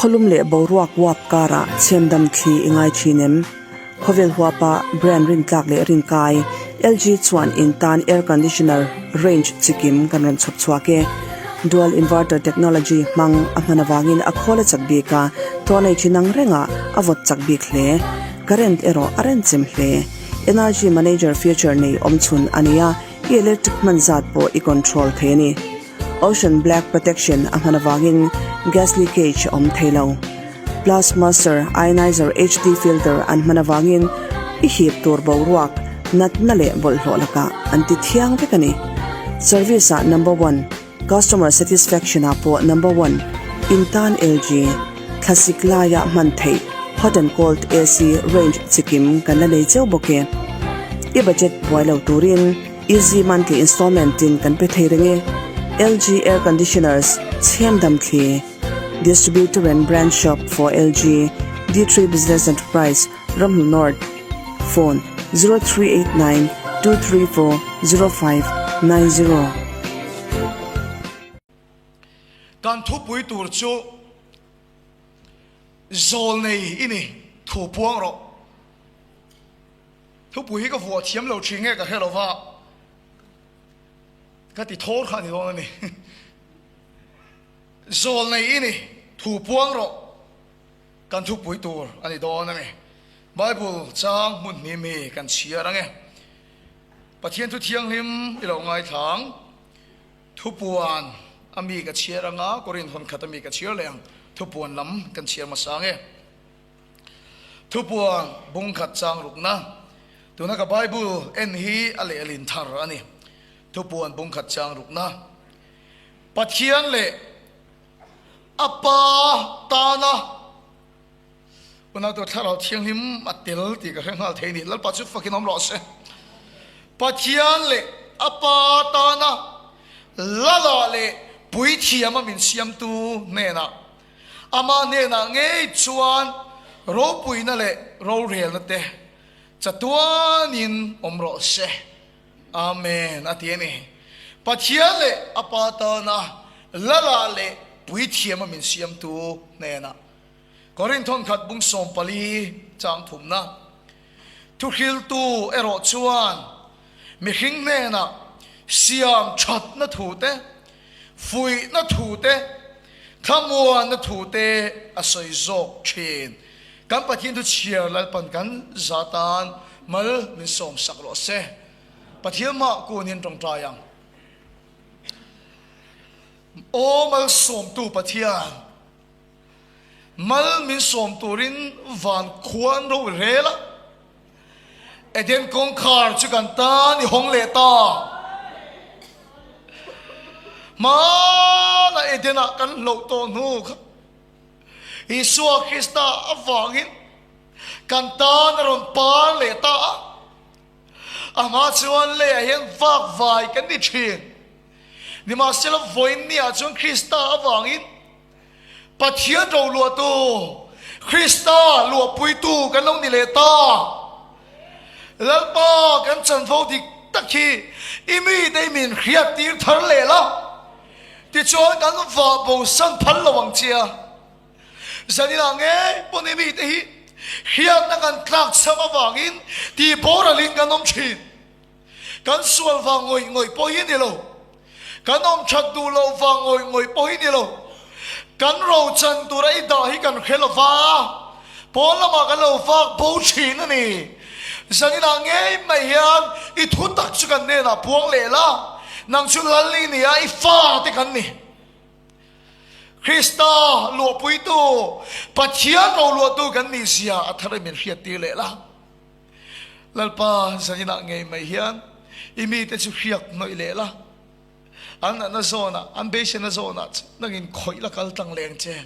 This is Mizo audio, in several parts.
Khawlum leh boruak uap karah chhemdam thli i ngai thin em? Khawvel huapa brand rintlak leh rinkai, LG chuan in tan air conditioner range chikim kan rawn chhawp chhuak e. Dual inverter technology hmang a hman avangin a khawl a chak bik a, tawh nei thin ang rengah a vawt chak bik hle. Current erawh a renchem hle. Energy manager feature nei awmchhun a ni a, i electric hman zat pawh i control thei a ni. Ocean Black Protection a hman avangin gas leakage a awm thei lo. Plus Master Ionizer HD filter an hman avangin i hip tur boruak, natna leh bawlhhlawh lakah an ti thiang vek a ni. Service ah number one, customer satisfaction ah pawh number one, in tan LG, thlasik laia hman theih hot and cold AC range chikim kan la nei cheu bawk e. I budget buai lo turin Easy monthly installment in kan pe thei reng e. LG Air Conditioners, Chhem Dam Thli, Distributor and Branch Shop for LG, D3 Business Enterprise, Ramhlun North, Phone, 0389 234 0590. Kan thupui tur chu zawl nei i ni, thu puang rawh. Thupui hi ka vuah thiam lo thin nge ka hre lo va, ka ti thawr kha a ni dawn a ni. Zawl nei i ni, thu puang rawh, kan thupui tur a ni dawn a ni. Bible chang hmun hnih mi kan chhiar ang e. Pathian thu thianghlim i lo ngaithlang, thupuan a mi ka chhiar ang a, Korin hawn khat a mi ka chhiar leh ang, thupuan lam kan chhiar hmasa ang e. Thupuan bung khat chang rukna, Tuna ka Bible en hi a lehlin thar a ni. Thupuan bung khat chang rukna, Pathian leh a Pa tana unau Thlarau Thianghlim a tel tih ka hre nghal thei a ni. Lalpa chu fakin awm rawh se. Pathian leh a Pa tana Lala leh Puithiama min siamtu hnenah Amah hnenah ngei chuan ropuina leh rorelna te chatuanin awm rawh se. Amen a ti a ni. Pathian leh a Pa tana Lala leh Puithiama min siamtu hnenah. Korinthon khat bung 14 chang thumna thuhriltu erawh chuan mihring hnenah siam thatna thu te, fuihna thu te, thlamuanna thu te a sawi zawk thin. Kan Pathian thu chhiar Lalpan kan za tan mal min sawm sak rawh se. Pathian mah kunin tawngtai ang. Aw malsawmtu Pathian, mal min sawm turin van khuan ro i rel a. Eden kawngkhar chu kan tan i hawng leh ta. Hmana Eden-ah kan hloh tawh hnu kha Isua Krista avangin kan tan a rawn par leh ta a. A hma chuan leiah hian vak vai kan ni thin. Nimahsela vawiin niah chuan Krista avangin Pathian roluahtu, Krista luahpuitu kan lo ni leh ta. Lalpa kan chanvo dik tak hi i mite i min hriat tir thar leh la, tichuan kan vah bosan phal lo ang che a. Zaninah ngei pawn i mite hi hriatna kan tlak cham avangin tih boralin kan awm thin. Kan sual vang ngawih ngawih pawh hi ni lo. Kan awm that duh loh vang ngawih ngawih pawh hi ni lo. Kan rochan tura i dah hi kan hre lo va, pawn lamah kan lo vak bo thin a ni. Zaninah ngei mai hian i thu tak chu kan hnenah puang leh la, nang chu lal i ni a, i fate kan ni. Krista luahpuitu, Pathian roluahtu kan nih zia a thar i min hriattir leh la. Lalpa zaninah ngei mai hian i mite chu hriak hnawih leh la, an natna zawnah, an beiseina zawnah nangin khawih la kal tlang leng che.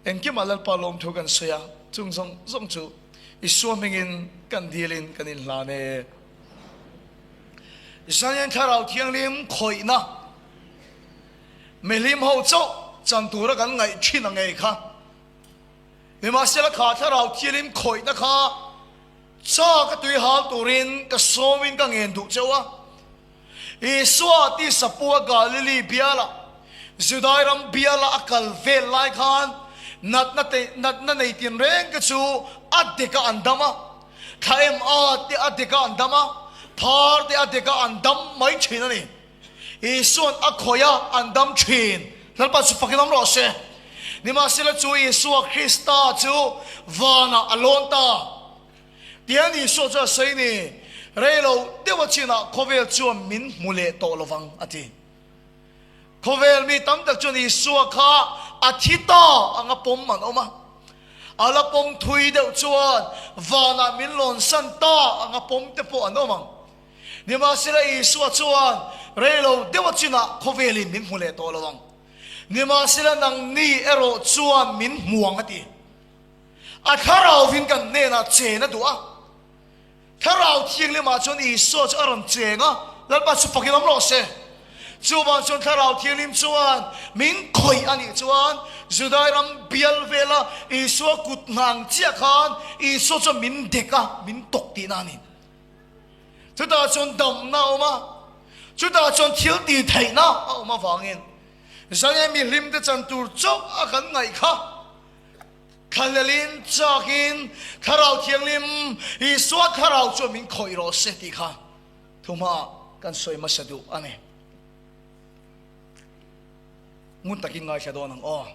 Engkimah Lalpa lawmthu kan sawi a, chung zawng zawng chu Isua hmingin kan dilin kan inhlan e. Zanin Thlarau Thianghlim khawihna mihlim ho chauh chan tura kan ngaih thin ang ngei kha. Nimahsela kha thlarau thialim khawihna kha cha ka tui hal turin ka sawmin ka ngen duh cheu a. Isua tisa pua Galili biala, Judai ram biala a kal vel lai khan Natna te, natna nei tinreng te chu a deka an dam a, thla em a te a deka an dam a, phar te a deka an dam mai thin a ni. Isua'n a khawih a, an dam thin. Lalpa chu fakin awm rawh se. Nimahsela chu Isua Krista chu vanah a lawn ta. Tihian Isua chu a sawi ni, Rei lo deuh a chinah khawvel chuan min hmu leh tawh lovang, a ti. Khawvel mi tam tak chuan Isua kha a thi ta anga pawm an awm a. A la pawm thui deuh chuan vanah min lawnsan ta anga pawm te pawh an awm ang. Nimahsela Isua chuan rei lo deuh a chinah khawvelin min hmu leh tawh lo ang. Nimahsela nangni erawh chuan min hmu ang a ti. A thlarauvin kan hnenah chen a duh a. Thlarau Thianghlimah chuan Isua chu a rawn cheng a, Lalpa chu fakin awm rawh se. Chuvang chuan Thlarau Thianghlim chuan min khawih a nih chuan Judai ram bial vela Isua kut hnang chiah khan Isua chuan min dek a, min tawk tihna a ni. Chutah chuan damna a awm a, chutah chuan thil tih theihna a awm avangin Zane mihlimte chan tur chauh a kan ngaih kha. Thlalelin chakin Thlarau Thianghlim Isua Thlarau chuan min khawih rawh se tih kha thuhma kan sawi hmasa duh a ni. Ngun takin ngaithla dawn ang aw.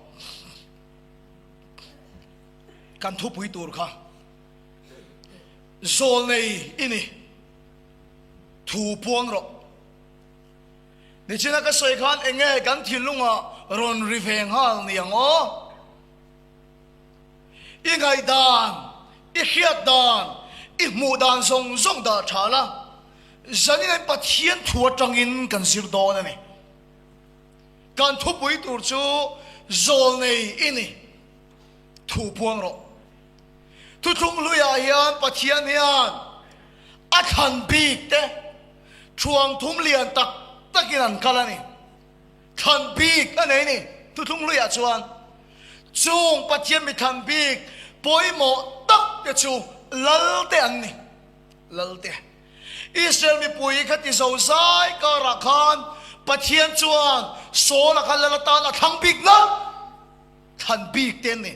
Kan thupui tur kha zawl nei i ni thu puang rawh. Nichina ka sawi khan enge kan thinlungah rawn ri ve nghal ni ang aw. I ngaihdan, i hriat dan, i hmuh dan zawng zawng dah tha la, zanin an Pathian thu atangin kan zir dawn a ni. Kan thupui tur chu zawlnei i ni, thu puang rawh. Thuthlung hluiah hian Pathian hian a thlan bik te thuang thum lian tak takin an kal a ni. Thlan bik a nei ni. Thuthlung hluiah chuan chung Pathian mi thlan bik pawimawh tak te chu lal te an ni. Lal te. Israel mipui kha ti zo zai karah khan Pathian chuan Saul-a kha lal atan a thlang bik nalh. Thlan bik te an ni.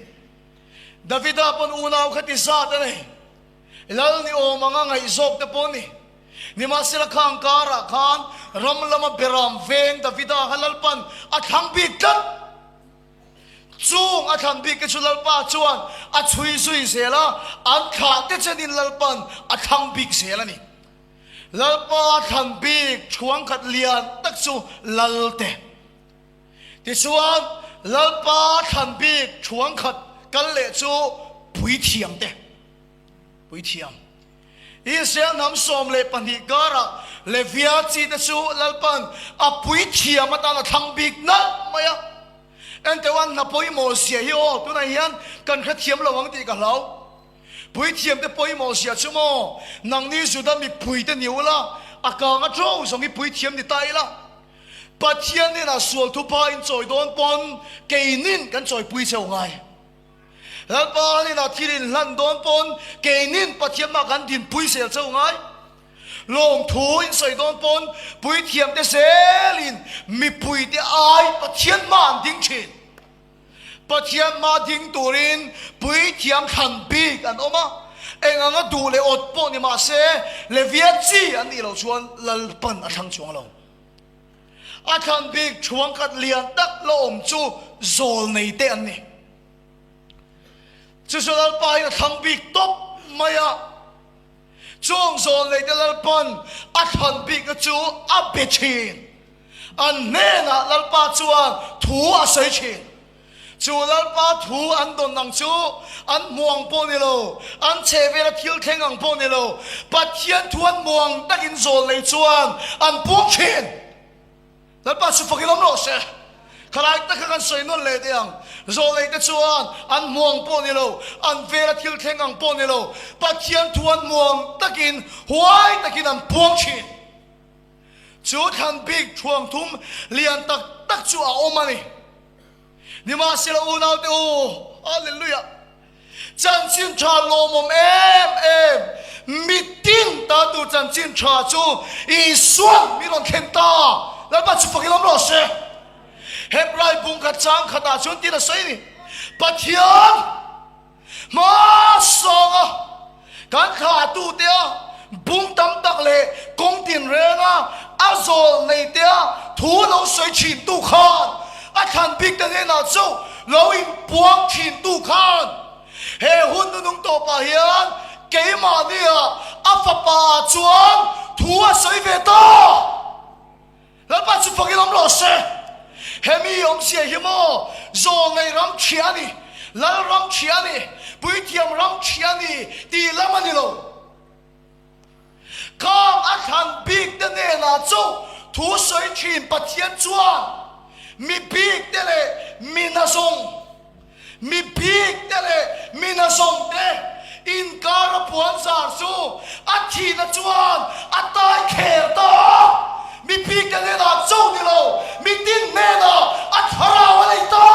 Davida pawn unau kha ti zat a nei. Lal ni awm anga ngaihzawk te pawh ni. Nimahsela khang karah khan ram lama beram veng Davida kha Lalpan a thlang bik tlat. Chung a thlang bik te chu Lalpa chuan a chhui zui zel a, an thlah te chenin Lalpan a thlang bik zel a ni. Lalpa thlan bik chhuangkhat lian tak chu Lalte. Tichuan, Lalpa thlan bik thuangkhat kal leh chu puithiam te, puithiam. Israel hnam 12 karah Levia chi te chu Lalpan a puithiam atan a thlang bik nalh mai a. Enteu an hna pawimawh zia hi aw, tunah hian kan hrethiam lo ang tih ka hlau. Puithiam te pawimawh zia chu maw, nangni Juda mipui te ni ula, a kang a ṭo zawng hi puithiam ni ta ila. Pathian hnenah sual thupa in chawi dawn pawn keinin kan chawipui cheu ngai. Lalpa hnenah thil in hlan dawn pawn keinin Pathian mah kan dinpui zel cheu ngai. Lawmthu in sawi dawn pawn puithiamte zelin mipuite ai Pathian hma an ding thin. Pathian hma ding turin puithiam thlan bik an awm a, eng anga duh leh awt pawh ni mah se Levia chi an nih loh chuan Lalpan a thlang chuang lo. A thlan bik thuangkhat lian tak la awm chu zawl nei te an ni. Chu chu Lalpa hian a thlang bik tawp mai a. Chung zawl nei te Lalpan a thlan bikna chu a be thin. An hnenah Lalpa chuan thu a sawi thin. Chu Lalpa thu an dawn ang chu an hmu ang pawh ni lo, an chhehvela thil thleng ang pawh ni lo, Pathian thu an hmu ang takin zawl nei chuan an pum thin. Lalpa chu fakin awm rawh se. Khalai tak kha kan sawi nawn leh teh ang. Zawl nei te chuan an hmu ang pawh ni lo, an vela thil thleng ang pawh ni lo, Pathian thu an hmu ang takin huai takin an puang thin. Chu thlan bik thuang thum lian tak tak chu a awm a ni. Nimahsela unaute u, Hallelujah! Chanchin tha lawmawm em em, mitin ta tur chanchin tha chu Isuan min rawn thlen ta. Lalpa chu fakin awm rawh se. Hebrai bung khat chang khatah chuan tin a sawi a ni. Pathian hmasawnga kan thlahtutea bung tam tak leh kawng tinrenga a zawl neitea thu lo sawi thintu khan a thlan bikte hnenah chu lo inpuang thintu khan he hun nunung tawpah hian keimahnia a fapa chuan thu a sawi ve ta. Lalpa chu fakin awm rawh se. Hemi awmzia hi maw zawlnei ram ṭhia a ni, lal ram ṭhia a ni, puithiam ram ṭhia a ni tih lam a ni lo. Khang a thlan bik te hnenah chu thu sawi ṭhin Pathian chuan mi bik te leh mi nazawng, Mi bik te leh mi nazawng te inkar a puan zar chu a thihna chuan a tai kher ta a, mi bik te hnenah cho ni lo, mi tin hnenah a thlarau a nei ta.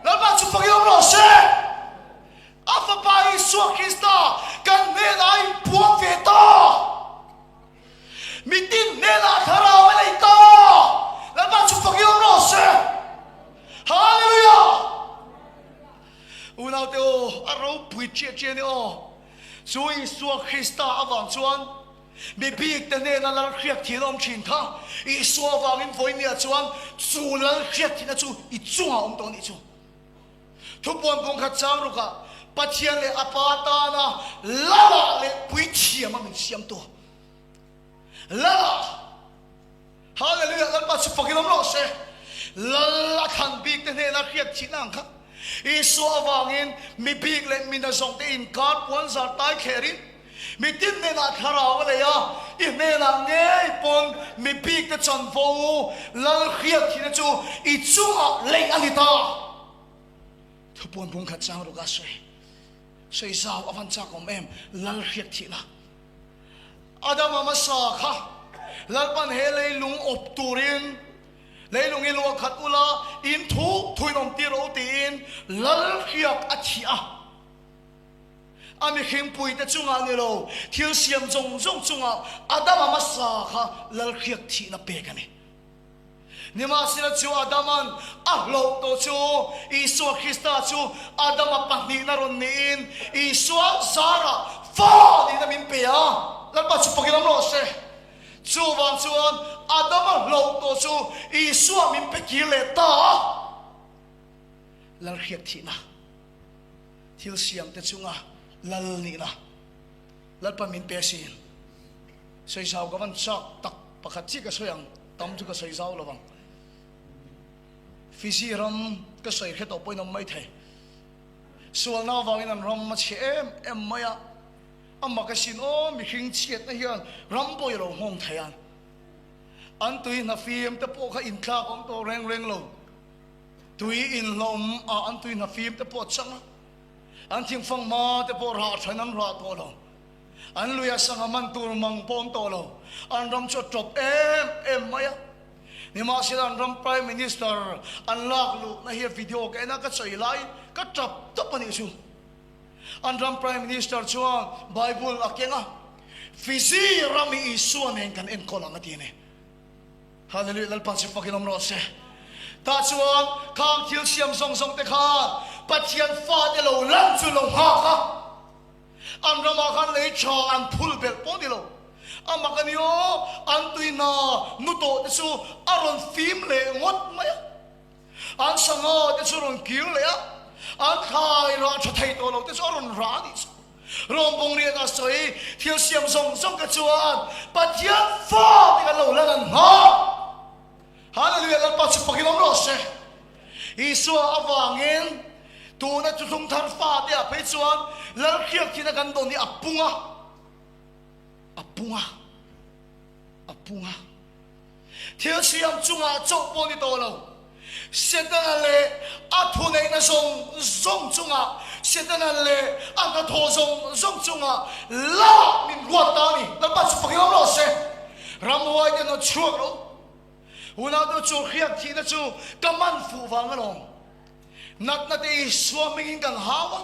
Lalpa chu fakin awm rawh se. A Fapa Isua Krista kan hnenah a inpuang ve ta. Mi tin hnenah thlarau a nei ta. Lalpa chu fakin awm rawh se. Hallelujah! Unaute aw, a ropui chiah chiah ni aw. Chu Isua Krista avang chuan mi bik te hnena lal hriat thin a awm thin kha. Isua avangin vawinia chuan chu lal hriat thinna chu i chungah a awm tawh a nih chu. Thupuan kawngkhat chang rukah Pathian leh a Pa tana Lala leh Puithiam a min siamtu Lala Hallelujah Lalpa chu fakin awm rawh se. Lal a thlan bik te hnena hriat thihna ang kha Isua avangin mi bik leh mi nazawng te inkar puan zar tai thlerin mi tin hnenah thlarau a nei a, i hnenah ngei pawn mi bik te chanvo lal hriat thihna chu i chungah lei a ni ta. Thupuan bung khat chang ruk a sawi sawi zau a van chak awm em lal hriat thihna. Adama hmasa kha Lalpan he leilung awp turin leilung i luah khat ula in thu thuin awm tir rawh u tiin lal hriak a thih a. A mihringpuite chungah ni lo, thil siam zawng zawng chungah Adama hmasa kha lalhriak thihna pek a ni. Nimahsela chu Adaman a hlauh tawh chu Isua Krista chu Adama pahnihna rawn niin Isua zarah fa nihna min pe a, Lalpa chu fakin awm rawh se. Chuvang chuan Adama hlauh tawh chu Isua min pe kir leh ta a, lalhriak thihna. Thil siamte chunga lal nihna Lalpa min pe asin. Sawi zau ka van chak tak pakhat chiah ka sawi ang, tam chu ka sawi zau lo vang. Fiji ram ka sawi hre tawh pawhin awm mai thei. Sualna avangin an ram a chhe em em mai a, a mak asin aw mihring chhiatna hian ram pawh i lo nghawng thei ang. An tui hnafim te pawh kha inthlak awm tawh reng reng lo. Tui inhlawm ah an tui hnafim te pawh a chang a, an thingfang hma te pawh rah thain an rah tawh lo. An lui a sangha man tur mang pawh awm tawh lo. An ram chu a tawp em em mai a. Nimahsela an ram Prime Minister an lak luhna hi a video ka en a, ka sawi lai ka tap tawp a nih chu. An ram Prime Minister chuan Bible a keng a, Fiji ram hi Isua nen kan enkawl ang a ti a ni. Hallelujah Lalpa chu fakin awm rawh se. Tah chuan khang thil siam zawng zawng te khan Pathian fate lo lan chu lo nghak a, an ramah khan lei tha an phul belh pawh ni lo. A mak a ni aw, an tui hna nu tawh te chu a rawn fim leh ngawt mai a, an sangha te chu rawn kir leh a, an thlai rah tha thei tawh lo te chu a rawn rah a nih chu. Rom bawngriat a sawi thil siam zawng zawng te chuan Pathian fa te kan lo lan an nghah. Hallelujah Lalpa chu fakin awm rawh se. Isua avangin tuna thuthlung thar fa te ah phei chuan Lalhriak thina kan dawn hi a pung a, a pung a, a pung a. Thil siam chungah chauh pawh ni tawh lo, Setana leh a thuneihna zawng zawng chungah, Setana leh a hnathawh zawng zawng chungah la min ruat ta a ni. Lalpa chu fakin awm rawh se. Ramhuai te hnawt chhuak rawh. Unau te chu hriak thihna chu ka man fuh vang alawm. Natna te Isua hmingin kan hau a,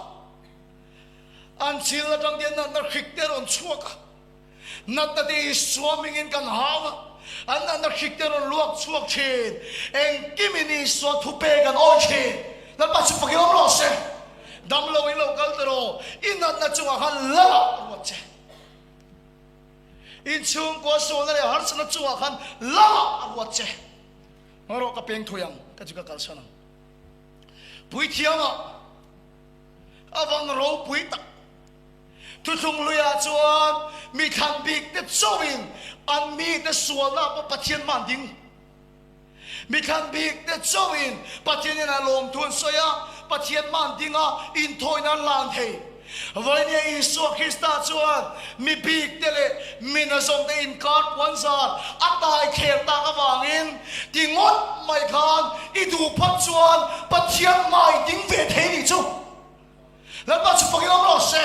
an chil atang te natna hrik te a rawn chhuak a. Natna te Isua hmingin kan hau a, an natna hrik te rawn luak chhuak thin. Engkimin Isua thupe kan awi thin. Lalpa chu fakin awm rawh se. Dam lo in lo kal ta rawh. I natna chungah khan lal ah a ruat che. In chhungkua sualna leh harsatna chungah khan lal ah a ruat che. Hmang rawh ka peng thui ang, ka chu ka kalsan ang. Puithiam ah a vang ropui tak. Thuthlung hluiah chuan mi thlan bik te chauhin an mite sualna pawh Pathian man ding. Mi thlan bik te chauhin Pathian in a lawmthu an sawi a, Pathian man ding a, inthawina an hlan thei. Vawinia Isua Krista chuan mi bik te leh mi nazawm te inkar puan zar a tai thler tak avangin ti ngawt mai khan i duh phawt chuan Pathian mai ding ve thei nih chu. Lalpa chu fakin awm rawh se.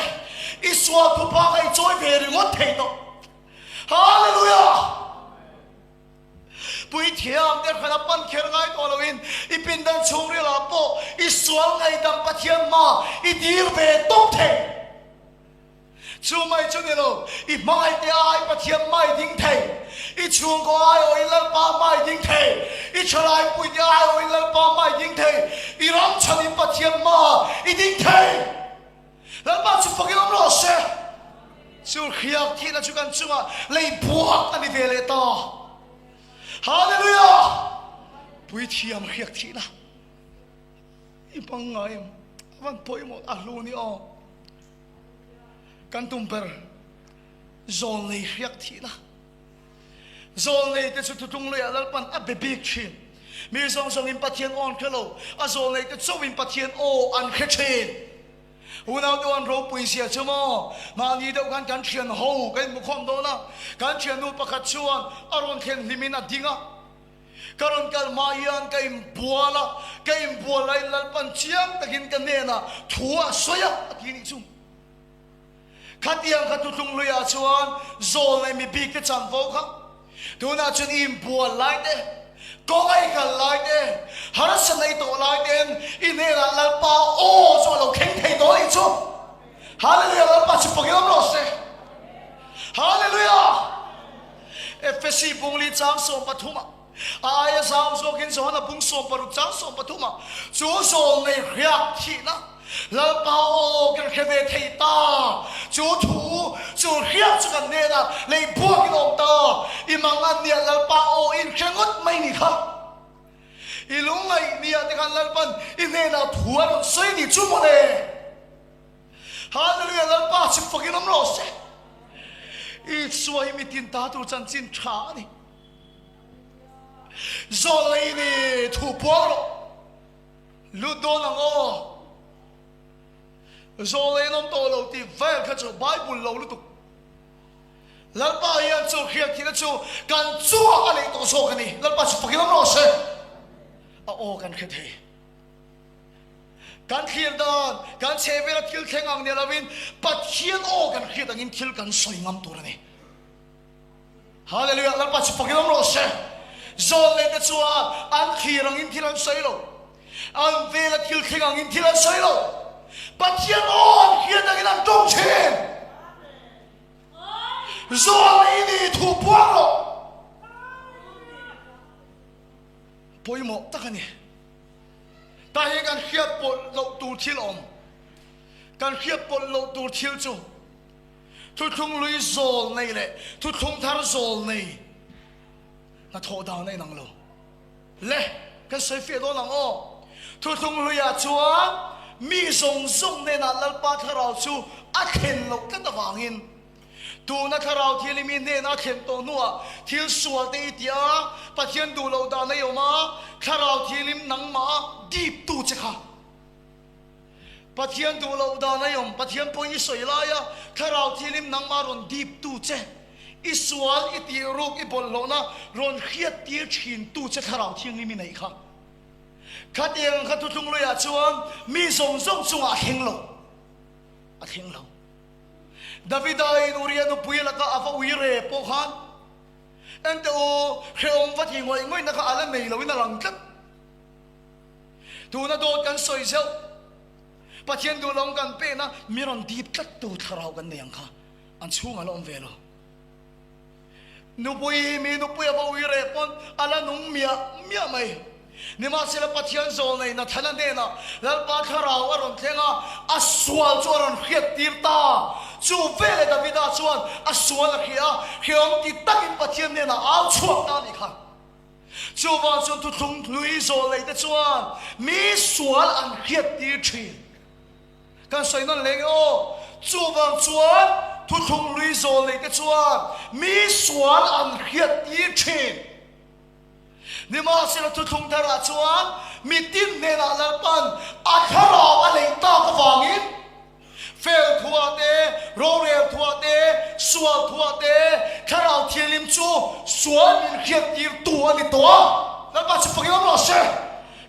I sual thupa kha i chawi ve ringawt thei tawh. Hallelujah! Puithiam te khan a pan kher ngai tawh loin i pindan chhungril ah pawh i sual ngaihdam Pathian hma i dir ve tawp thei. Chu mai chu ni lo, i hmangaih te ai Pathian hma i ding thei, i chhungkaw ai awh in Lalpa hma i ding thei, i thalai pui te ai awh in Lalpa hma i ding thei, i ram chhan in Pathian hma i ding thei. Lalpa chu fakin awm rawh se. Chu hriak thihna chu kan chungah lei buak a ni ve leh ta. Hallelujah! Puithiam hriak thihna i hmang ngai em? A van pawimawh a hlu ni aw. Kan tum ber zawl nei hriak thihna. Zawl nei te chu thutlung luiah Lalpan a be bik thin. Mi zawng zawngin Pathian aw an hre lo, a zawl nei te chauhin Pathian aw an hre thin. Unau deuh an ropui zia chu maw? Mahni deuh khan kan thian ho kan inhmukhawm dawn a, kan thiannu pakhat chuan a rawn thlen hlimin a ding a. Ka rawn kal hma hian ka inbual a, ka inbual laiin Lalpan chiang takin ka hnenah thu a sawi a, a ti nih chu. Khatiang kha thutlung luiah chuan zawl nei mi bik te chanvo kha tunah chuan i inbual lai te, kawng a i kal lai te, harsa nei tawh lai ten i hnenah Lalpa aw chu a lo thleng thei tawh a nih chu. Hallelujah Lalpa chu fakin awm rawh se. Hallelujah! Efesi bungli chang 13 ah a aia zau zawkin Johana bung 16 chang 13 ah chu zawl nei hriak thihna Lalpa aw kan hre ve thei ta, chu thu chu hriak chu kan hnenah lei buakin a awm ta, i mang an nia Lalpa aw in hre ngawt mai ni kha. I lungngaih nia te khan Lalpan i hnenah thu a rawn sawi ni chu mawle. Hallelujah Lalpa chu fakin awm rawh se. Isua hi mitin ta tur chanchin tha a ni. Zawl lei ni thu puang rawh. Lut dawn ang aw. Zawl lei an awm tawh lo tih vel kha chu Bible lo lutuk. Lalpa hian chu hriat thihna chu kan chungah a neih tawh zawk a ni. Lalpa chu fakin awm rawh se. A aw kan hre thei. Kan thlir dan, kan chhehvela thil thleng ang ni lovin Pathian aw kan hriat angin thil kan sawi ngam tur a ni. Hallelujah! Lalpa chu fakin awm rawh se. Zawl leh te chuan an thlir angin thil an sawi lo. An vela thil thleng angin thil an sawi lo. Pathian aw an hriat angin an tawng thin. Zawl leh i ni thu puang rawh. Pawimawh tak a ni. Tah hian kan hriat pawlh loh tur thil a awm. Kan hriat pawlh loh tur thil chu thuthlung lui zawl nei leh thuthlung thar zawl nei hnathawh dan a inang lo. Le, kan sawi fiah dawn ang aw. Thuthlung hluiah chuan mi zawng zawng hnenah Lalpa Thlarau chu a thlen loh tlat avangin Tuna Thlarau Thianghlim i hnena a thlen tawh hnuah thil sual te i ti a, Pathian duh loh dan a i awm a, Thlarau Thianghlim nangmah dip tu che kha. Pathian duh loh dan a i awm, Pathian pawhin i sawi lai a, Thlarau Thianghlim nangmah rawn dip tu che, i sual i tih ruk i bawlhhlawhna rawn hriat tir thin tu che Thlarau Thianghlim i neih kha. Khatiang kha thuthlung luiah chuan mi zawng zawng chungah a thleng lo. A thleng lo. Davida in Uria nupui laka a va ui re pawh khan Ente u, hrehawm va ti ngawih ngawihna kha a la nei loin a lang tlat. Tuna dawt kan sawi zeuh, Pathian duhlawm kan pehna mi rawn dip tlat tu thlarau kan nei ang kha an chhungah la awm ve lo. Nupui mi nupui a va ui re pawn a la nung miah miah mai. Nimahsela Pathian zawlnei Nathana hnenah Lalpa thlarau a rawn thleng a, a sual chu a rawn hriattir ta. Chu veleh Davida chuan a sual a hria a, hrehawm ti takin Pathian hnenah a au chhuak ta a nih kha. Chuvang chuan thuthlung hlui zawlneite chuan mi sual an hriattir thin. Kan sawi nawn leh nge aw. Chuvang chuan thuthlung hlui zawlneite chuan mi sual an hriattir thin. Nimahsela thuthlung tharah chuan mitin hnenah Lalpan a thlarau a lei tak avangin fel thuah te, rorel thuah te, sual thuah te Thlarau Thianghlim chu sual min hriattirtu a ni tawh a. Lalpa chu fakin awm rawh se.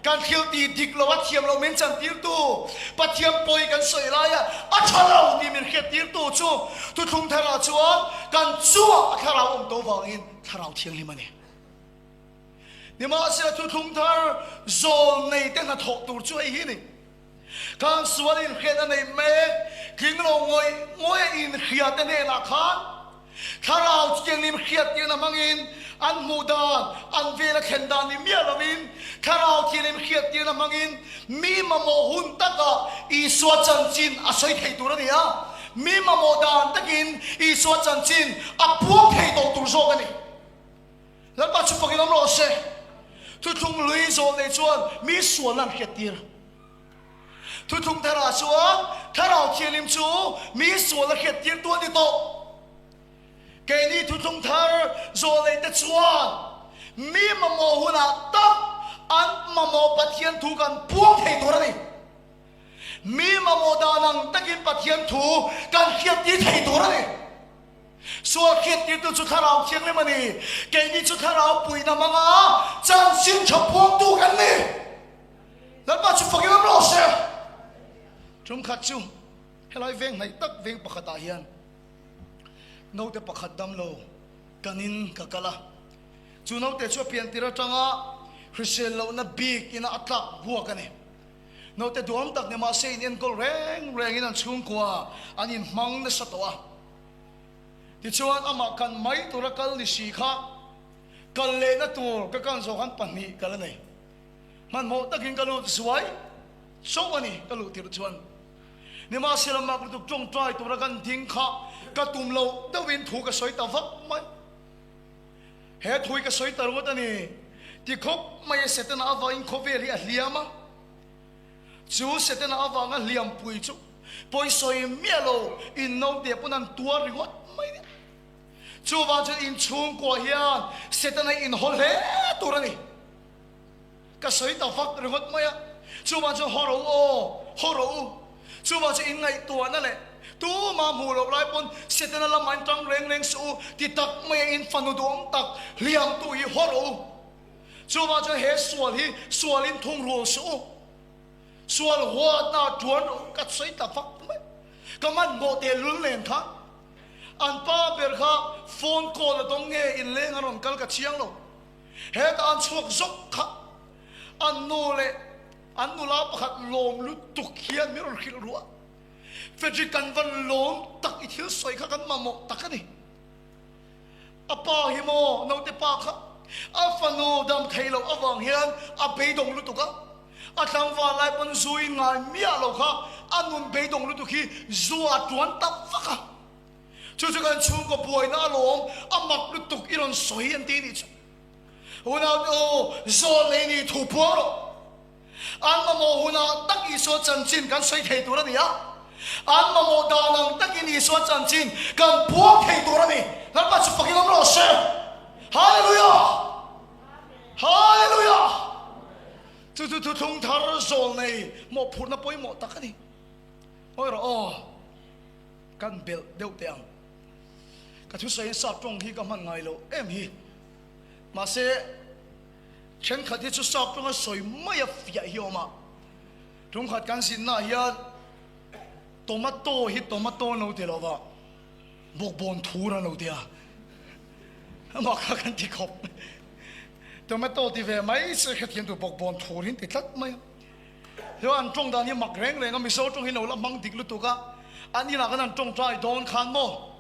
Kan thil tih dik lo a thiam lo min chantirtu, Pathian pawi kan sawi laia a tha lo tih min hriattirtu chu thuthlung tharah chuan kan chungah a thlarau awm tawh vangin Thlarau Thianghlim a ni. Nimahsela thuthlung thar zawl nei te hnathawh tur chu hei hi a ni. Khang sual inhriat a nei mek, tling lo ngawih ngawih a inhria te hnenah khan Thlarau Thianghlim hriattirna hmangin an hmuh dan, an vela thlen dan ni miah lovin Thlarau Thianghlim hriattirna hmangin mi mamawh hun takah Isua chanchin a sawi thei tur a ni a, mi mamawh dan takin Isua chanchin a puang thei tawh tur zawk a ni. Lalpa chu fakin awm rawh se. Thuthlung lui zawh nei chuan mi sualna an hriattir. Thuthlung tharah chuan Thlarau Thianghlim chu mi sualna hriattirtu a ni tawh. Keini thuthlung thar zawh nei te chuan mi mamawh hunah tak an mamawh Pathian thu kan puang thei tur a ni. Mi mamawh dan ang takin Pathian thu kan hriattir thei tur a ni. Sual hriattirtu chu Thlarau Thianghlim a ni. Keini chu Thlarau puihna hmanga chanchin tha puangtu kan ni. Lalpa chu fakin awm rawh se. Tumkhat chu helai veng hnaih tak veng pakhatah hian naute pakhat damlo kanin ka kal a. Chu naute chu a piantir atanga hrisel lohna bik ina a tlak buak a ni. Naute duam tak ni mahse in enkawl reng rengin an chhungkua an inhmang nasa tawh a. Tichuan amah kan mai tura kal ni si kha kal lehna tur ka kan zawh khan pahnih kal a nei. Hmanhmawh takin ka lut zuai chauh a ni ka luh tirh chuan. Nimahsela mak lutuk tawngtai tura kan ding kha ka tum loh deuhin thu ka sawi ta vak mai. He thu hi ka sawi ta ringawt a ni. Ti khawp mai a Setana avangin khawvel hi a hliam a. Chu Setana avanga hliampui chu pawisawi miah lo in naute pawn an tuar ringawt mai a ni. Chuvang chuan inchhungkua hian Setana inhaw hle tur a ni. Ka sawi ta vak ringawt mai a, chuvang chuan haw rawh u aw, haw rawh u. Chuvang chu inngaihtuahna leh tumah hmuh loh lai pawn Setana lamah in tang reng reng suh u ti tak mai a in fanu duhawm tak hliamtu hi haw rawh u. Chuvang chuan he sual hi sualin thungrul suh u. Sual huatna tuan rawh u ka sawi ta vak mai. Ka hmanhmawh tehlul nen kha an pa ber kha phone call a dawng nge inleng a rawn kal ka chiang lo. Hetah an chhuak zawk kha an nu leh an nula pakhat lawm lutuk hian min rawn hrilh ruah. Frederick kan van lawm tak i thil sawi kha kan mamawh tak a ni. A pa hi maw naute pa kha a fanu dam thei loh avang hian a beidawng lutuk a, a tlangval lai pawn zu in ngai miah lo kha a nun beidawng lutuk hi zu a tuan ta vak a. Chu chu kan chhungkaw buaina alawm, a mak lutuk i rawn sawi an ti nih chu. Unaute u, zawl nei ni thu puang rawh. An mamawh hunah tak Isua chanchin kan sawi thei tur a ni a. An mamawh dan ang takin Isua chanchin kan puang thei tur a ni. Lalpa chu fakin awm rawh se. Hallelujah! Hallelujah! Chu chu thuthlung thar zawl nei mawhphurhna pawimawh tak a ni. Awi rawh aw. Kan belh deuh teh ang. Ka thusawiin sap tawng hi ka hman ngai loh em hi. Mahse, thenkhat hi chu sap tawnga sawi mai a fiah hi a awm a. Tumkhat kan zinnaah hian tomato hi tomato an lo ti lo va, bawkbawn thur an lo ti a. Amah kha kan ti khawp. Tomato ti ve mai se hrethiam tur bawkbawn thur hi an ti tlat mai a. Chuan an tawng dan hi mak reng reng a, Mizo tawng hi lo la hmang dik lutuk a, an inah khan an tawngtai dawn khan maw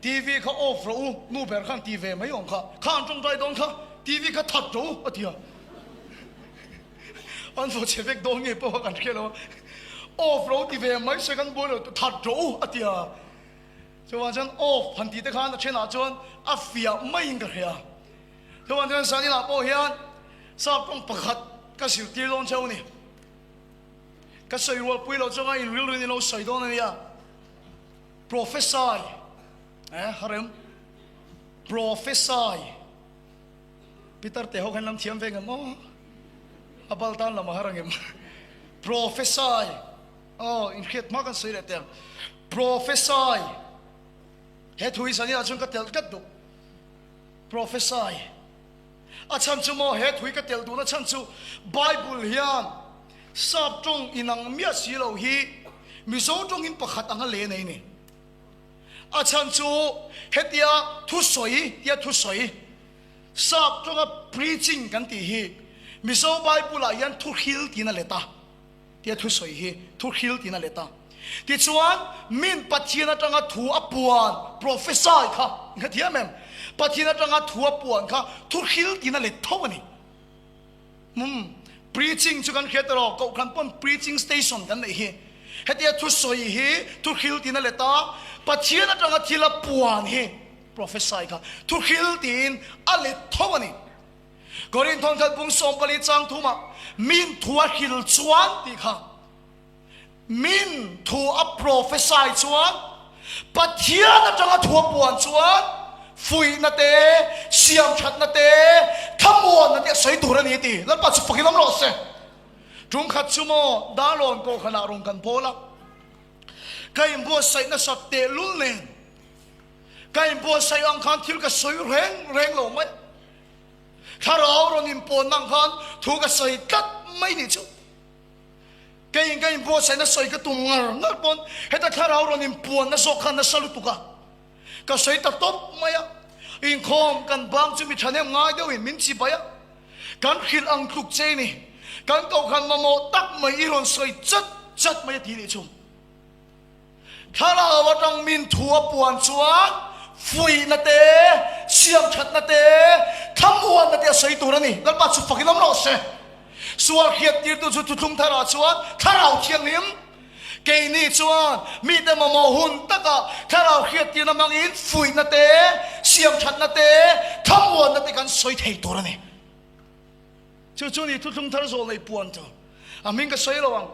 TV kha off rawh u, nu ber khan ti ve mai awm kha, kha an tawngtai dawn kha TV kha that rawh u a ti a. An vaw chhe vek dawn nge pawh kan hria lo a, off lo ti ve mai se kan buai lo that rawh u a ti a. Chuvang chuan off han tih te khan a thenah chuan a fiah maiin ka hria. Chuvang chuan zaninah pawh hian sap tawng pakhat ka zirtir dawn cheu a ni. Ka sawi rualpui loh chuan in rilru in ilo sawi dawn a nia. Prophesy eh harem prophesy Peter te ho khan lam thiam ve ngem aw a bal tan lam a har angem prophesy aw in hriat hma kan sawi leh teh ang prophesy he thu hi zaniah chuan ka telh tlat duh prophesy a chhan chu maw he thu hi ka telh duhna chhan chu Bible hian sap tawng inang miah si lo hi Mizo tawngin pakhat anga le nei ni. A chhan chu hetia thusawi tia thusawi sap tawnga preaching kan tih hi Mizo Bible ah hian thuhril tiin a let a, tia thusawi hi thuhril tiin a let a. Tichuan min Pathian atanga thu a puan, prophesy, kha in hrethiam em? Pathian atanga thu a puan kha thuhril tiin a let tho a ni. Umm, preaching chu kan hriat erawh kohhran pawn preaching station kan neih hi. Hetia thusawi hi thuhril tiin a let a, Pathian atanga thil a puan hi prophesy kha thuhril tiin a let tho a ni. Korin thawnthat bung 14 chang thumah min thu a hril chuan tih kha Min thu a prophesy chuan Pathian atanga thu a puan chuan fuihna te, siamthatna te, thlamuanna te a sawi tur a ni ti. Lalpa chu fakin awm rawh se. Tum khat chu maw Darlawn Kohhranah rawn kan pawl a, ka inbuatsaih nasat tehlul nen ka inbuatsaih ang khan thil ka sawi reng reng lo mai. Thlarau rawn inpawnna ang khan thu ka sawi tlat mai ni chu. Keiin ka inbuatsaihna sawi ka tum ngar ngar pawn heta thlarau rawn inpuanna zawk kha nasa lutuk a, ka sawi ta tawp mai a. Inkhawm kan bang chu mi thahnem ngai deuhin min chi bai a, kan hrilh ang tluk che ni, kan kohhran mamawh tak mai i rawn sawi chat chat mai a ti nih chu. Thlarau atang min thu a puan chuan fuihna te, siamthatna te, thlamuanna te a sawi tur a ni. Lalpa chu fakin awm rawh se. Sual hriattirtu chu thuthlung tharah chuan Thlarau Thianghlim, keini chuan mite mamawh hun takah Thlarau hriattirna hmangin fuihna te, siamthatna te, thlamuanna te kan sawi thei tur a ni. Chu chu ni thuthlung thar zawh nei puan chu a hming ka sawi lo ang.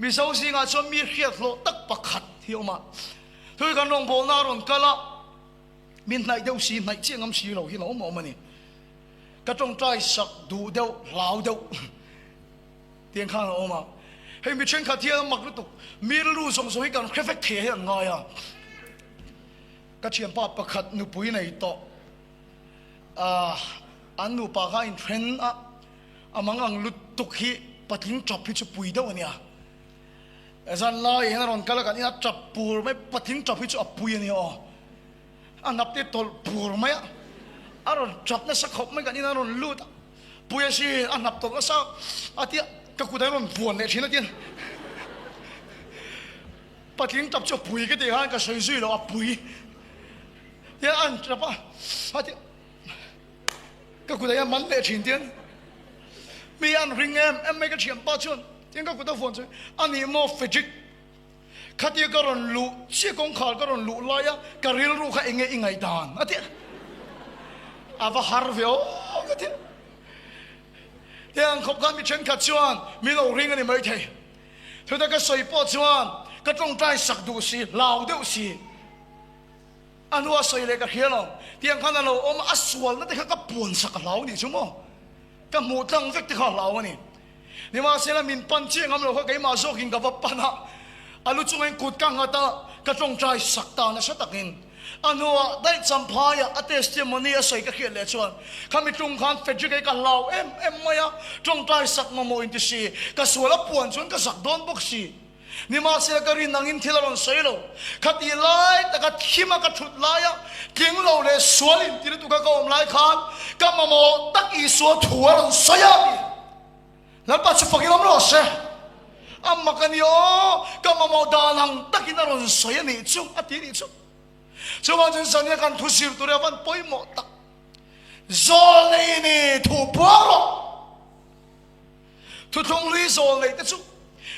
Mizo zingah chuan mi hriat hlawh tak pakhat hi a awm a. Thui kan rawngbawlna a rawn kal a, mi hnaih deuh si, hnaih chiah ngam si lo hi a awm a awm a ni. Ka tawngtai sak duh deuh, hlau deuh tiang khan a awm a. Hei mi thenkhat hian a mak lutuk, mi rilru zawng zawng hi kan hre vek thei hi an ngai a. Ka thianpa pakhat nupui nei tawh. Ahh an nupa kha inthen a, a mang ang lutuk hi patling tap hi chu pui deuh a nia. Zan lai hian a rawn kal a kan ina tap pur mai, patling tap hi chu a pui a nia aw. A hnap te tawlh pur mai a, a rawn tap nasa khawp mai kan ina rawn lut a, pui a si a hnap tawlh nasa a tia ka kut a rawn vuan leh thin a tia. Patling tap chu a pui ka tih khan ka sawi zui lo a pui. Tian an tap a, a ti ka kut ah hian man leh thin tian mi an ring em em mai ka thian pa chuan tian ka kut a vuan chuan a ni maw Frederick khatia ka rawn luh chiah kawngkhar ka rawn luh lai a ka rilru kha enge i ngaihdan a ti a va har ve aw ka ti tiang khawp khan mi thenkhat chuan min lo ring a ni maithei chutah ka sawi pawh chuan ka tawngtai sak duh si hlau deuh si. A hnua sawi leh ka hria lo. Tiang khan a lo awm a, a sualna te kha ka puan sak a hlau nih chu maw? Ka hmuh tlang vek te kha a hlau a ni. Nimahsela min pan chiah ngam lo kha keimah zawkin ka va pan a, a lu chungin kut ka nghat a, ka tawngtai sak ta nasa takin. A hnuah daih champhaiah a testimony a sawi ka hriat leh chuan khami tlung khan Frederick hi ka hlau em em mai a, tawngtai sak mamawh inti si, ka sual a puan chuan ka zak dawn bawk si. Nimahsela ka rin angin thil a rawn sawi lo. Khatih lai taka thima ka thut laia tling lo leh sual inti lutuka ka awm lai khan ka mamawh tak Isua thu a rawn sawi a ti. Lalpa chu fakin awm rawh se. A mak a ni aw, ka mamawh dan ang takin a rawn sawi a nih chu a ti nih chu. Chuvang chuan zania kan thu zir tur hi a van pawimawh tak. Zawlnei ni thu puang rawh. Thuthlung hlui zawl neih te chu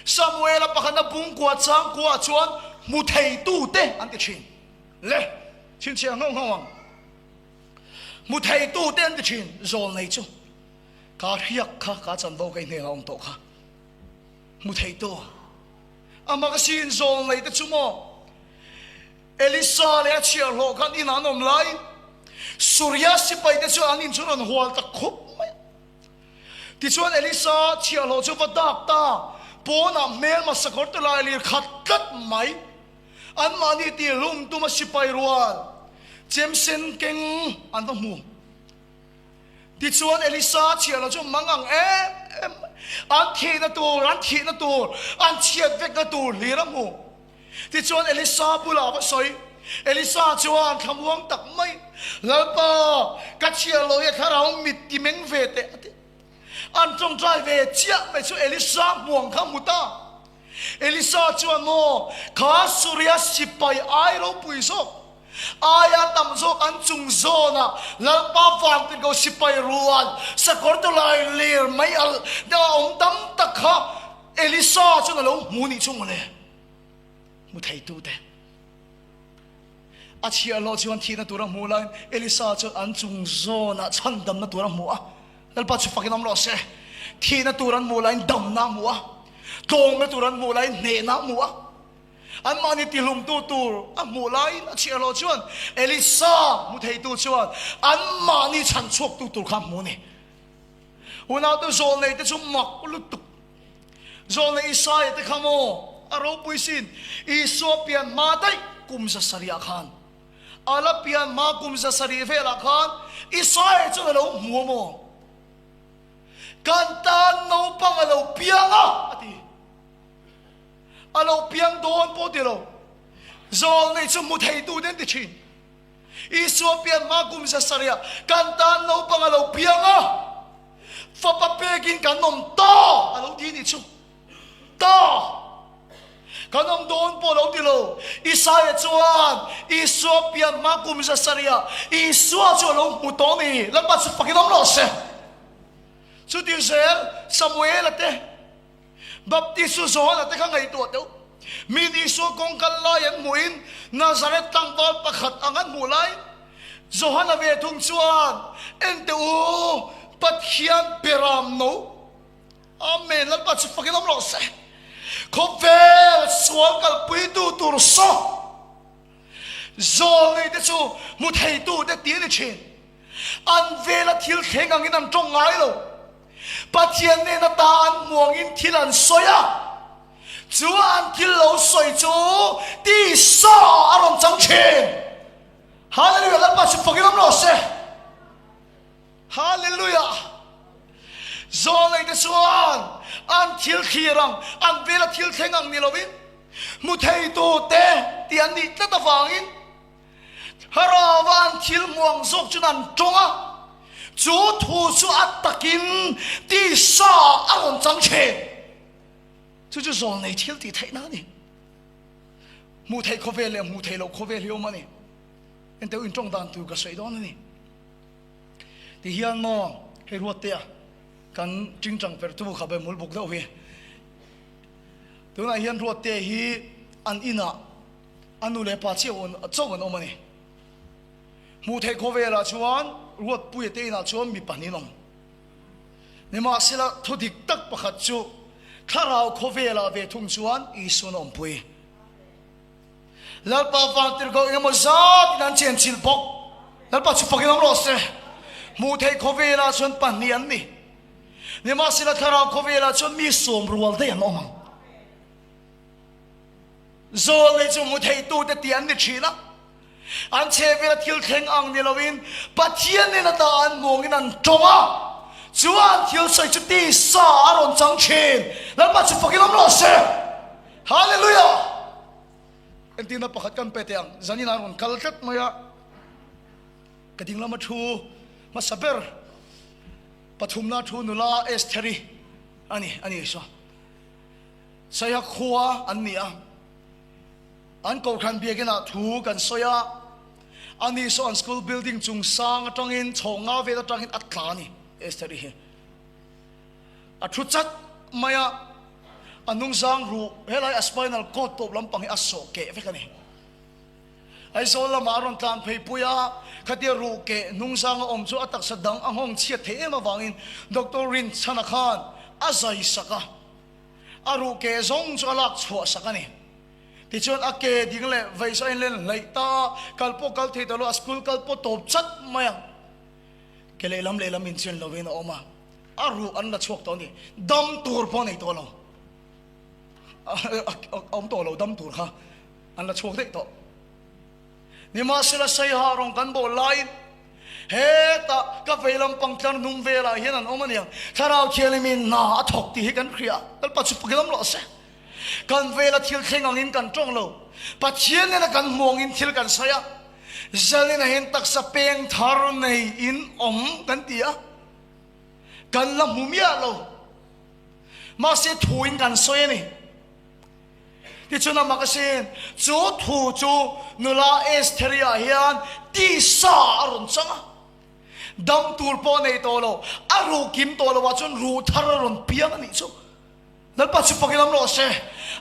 Samuela pakhatna bungkua changkua ah chuan hmu theitu te an ti thin. Le, chhinchhiah nghauh nghauh ang. Hmu theitu te an ti thin, zawl nei chu. Ka hriak kha ka chanvo ka i hnenah awm tawh kha. Hmu theitu. A magazine zawl nei te chu maw? Elisa leh a chhiahhlawh khan inah an awm laiin Suria sipai te chuan an in chu rawn hual ta khup mai a. Tichuan Elisa chhiahhlawh chu va dak ta, pawnah hmelma sakawr te lai lir khat tlat mai. Anmahni tihhlum tuma sipai rual chemsen keng an va hmu. Tichuan Elisa chhiahhlawh chu mang ang em em mai. An thihna tur, an thihna tur, an chhiat vekna tur hlir a hmu. Tichuan Elisa bulah a va sawi. Elisa chuan thlamuang tak mai, Lalpa, ka chhiar lo hi a thlarau mit ti meng ve teh, a ti. An tawngtai ve chiah mai chu Elisa hmuang kha hmu ta. Elisa chuan, Maw, kha Suria sipai ai ropui zawk, aia tam zawk an chung zawnah Lalpa vantirhkoh sipai rual sakawr tawlai ler mai alh deuh a awm tam tak kha Elisa chuan a lo hmu nih chu mawle. Hmu theitute a chhiahhlawh chuan thihna tur a hmuh laiin Elisa chuan an chung zawnah chhandamna tur a hmu a. Lalpa chu fakin awm rawh se. Thihna tur an hmuh laiin damna a hmu a, tlawmna tur an hmuh laiin hnehna a hmu a. Anmahni tihlumtu tur a hmuh laiin a chhiahhlawh chuan Elisa hmu theitu chuan anmahni chhanchhuaktu tur kha a hmu a ni. Unaute zawlneite chu mak lutuk. Zawlnei Isaia te kha maw a ropui sin? Isua pian hma daih kum zasarihah khan, a la pian hma kum zasarih velah khan Isaia chuan a lo hmu a maw? Kan tan naupang a lo piang a, a ti. A lo piang dawn pawh ti lo. Zawlnei chu hmu theitu te an ti thin. Isua pian hma kum zasarihah kan tan naupang a lo piang a, fapa pekin kan awm ta a lo ti nih chu. Ta! Kan awm dawn pawh lo ti lo. Isaia chuan Isua pian hma kum zasarihah Isua chu a lo hmu tawh a ni. Lalpa chu fakin awm rawh se. Chuti zel Samuela te, Baptist Johana te kha ngaihtuah deuh. Mi Isua kawng kal lai an hmuhin Nazareth tlangval pakhat ang an hmuh lai. Johana ve thung chuan, Ente u, Pathian beram no. Amen, Lalpa chu fakin awm rawh se. Khawvel sual kalpuitu tur saw zawlnei te chu hmu theitu te ti a ni thin. An vela thil thleng angin an tawng ngai lo. Pathian nen ata an hmuangin thil an sawi a, chu an thil lo sawi chu tisa a rawn chang thin. Hallelujah! Lalpa chu fakin awm rawh se. Hallelujah! Zawlneite chuan an thil thlir ang, an vela thil thleng ang ni lovin, hmu theitute tih an nih tlat avangin, Thlarauva an thil hmuang zawk chuan an tawng a, chu thu chu a takin tisa a rawn chang thin. Chu chu zawlnei thil tih theihna a ni. Hmuh theih khawvel leh hmuh theih loh khawvel hi awm a ni. Enteu intawng dan tur ka sawi dawn a ni. Ti hian maw hei Ruattea kan tingtang perhtu kha be mul buk deuh hi. Tunah hian Ruattea hi an inah A nu leh pa chiah chauh an awm a ni. Hmuh theih khawvelah chuan Ruatpuia te inah chuan mi pahnih an awm. Nimahsela thu dik tak pakhat chu thlarau khawvelah ve thung chuan Isuan a awmpui. Lalpa vantirhkoh engemaw zatin an chenchilh bawk. Lalpa chu fakin awm rawh se. Hmuh theih khawvelah chuan pahnih an ni. Nimahsela thlarau khawvelah chuan mi sawm rual daih an awm ang. Zawlnei chu hmu theitute tih an ni thin a, an chhehvela thil thleng ang ni loin Pathian nen ata an hmuangin an tawng a, chu an thil sawi chu tisa a rawn chang thin. Lalpa chu fakin awm rawh se. Hallelujah! Entirna pakhat kan pe teh ang, zanin ah rawn kal tlat mai a, ka ding lama thu hmasa ber pathumna thu nula Estheri a ni, a ni saw. Saiha khua an ni a, an Kohhran biakinah thu kan sawi a, ani saw an school building chung sang atangin chhawng nga vel atangin a tla a ni, Esther-i hi a thu chat. mai a, a hnungzang ruh helai a spinal cord tawp lampang hi a sawh keh vek a ni. Aizawl lamah a rawn tlan phei pui a, khatia ruh keh hnungzang a awm chu a taksa dang a nghawng chhiat theih em avangin Doctor Rinchhana khan a zai sak a, a ruh keh zawng chu a lak chhuah sak a ni. Tichuan a ke ding leh vei chu a inlen hleih ta a, kal pawh kal thei ta lo, a school kal pawh tawp chat mai a, ke lehlam lehlam inchen lovin a awm a, a ruh an la chhuak tawh a ni, dam tur pawh a nei tawh lo, a awm tawh lo dam tur kha an la chhuak daih tawh. Nimahsela Saiha rawng kan bawl laiin hetah ka vei lampang tlar hnung velah hian an awm a nia, Thlarau Thianghlimin hna a thawk tih hi kan hria a, Lalpa chu pakin awm rawh se. Kan vela thil thleng angin kan tawng lo, Pathian nena kan hmu angin thil kan sawi a, Zalina hian taksa peng thar nei in awm kan ti a, kan la hmu miah lo. Mahse thuin kan sawi a ni. Tichuan a mak asin, chu thu chu nula Estheri-ah hian tisa a rawn chang a. Dam tur pawh a nei tawh lo, a ruh kim tawh loah chuan ruh thar a rawn piang a nih chu. Lalpa chu fakin awm rawh se.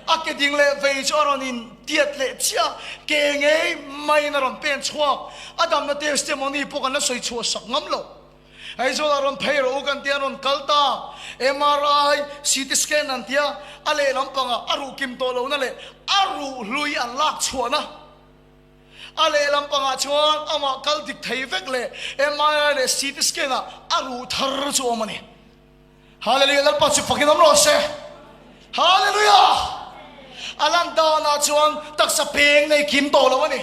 A ke ding leh vei chu a rawn in tiat leh chiah, ke ngei maiin a rawn pen chhuak. A damna testimony pawh kan la sawi chhuah sak ngam lo. Aizawl ah rawn phei rawh u kan tia rawn kal ta. MRI, CT scan an tia, a lehlam pangah a ruh kim tawh lohna leh a ruh hlui an lak chhuahna. A lehlam pangah chuan amah kal dik thei vek leh MRI leh CT scan ah a ruh thar chu awm a ni. Hallelujah Lalpa chu fakin awm rawh se. Hallelujah! A lan danah chuan taksa peng nei kim tawh lo a ni.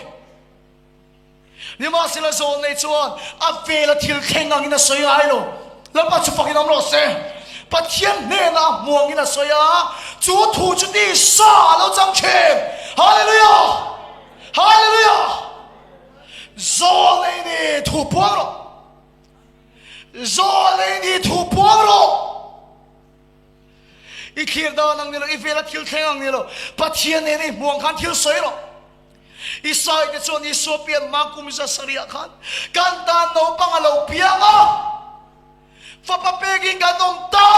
Nimahsela zawn nei chuan a vela thil thleng angin a sawi ngai lo. Lalpa chu fakin awm rawh se. Pathian hnenah a hmu angin a sawi a, chu thu chu tisa a lo chang thin. Hallelujah! Hallelujah! Zawn nei ni thu puang rawh. Zawlei ni thu puang rawh. I thlir dan ang ni lo, i vela thil thleng ang ni lo, Pathian nena i hmuang khan thil sawi rawh. Isai te chuan Isua pian hma kum zasariah khan kan tan naupang a lo piang a, fapa pekin kan awm ta.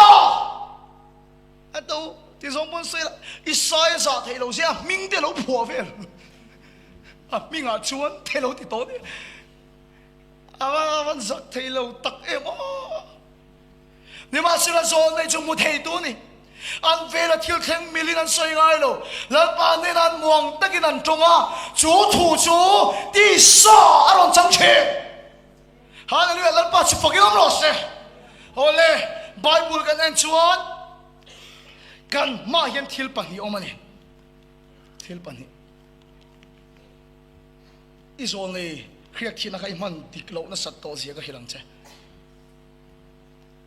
A to ti zawng pawn sawi la, Isai a zah theih lo zia a hming te a lo phuah vel. A hmingah chuan te lo ti tawh ni. A van zak thei lo tak em aw. Nimahsela zawl nei chu hmu thei tu ni. An vela thil thleng milin an sawi ngai lo. Lalpa hnenah an muang takin an tawng a, chu thu chu tisa a rawn chang thin. Hallelujah, Lalpa chu fakin awm rawh se. Awle, Bible kan en chuan kan hmaah hian thil pahnih awm a ni. Thil pahnih. I zawl nei hriak thihna kha i hman dik loh nasat tawh zia ka hrilh ang che.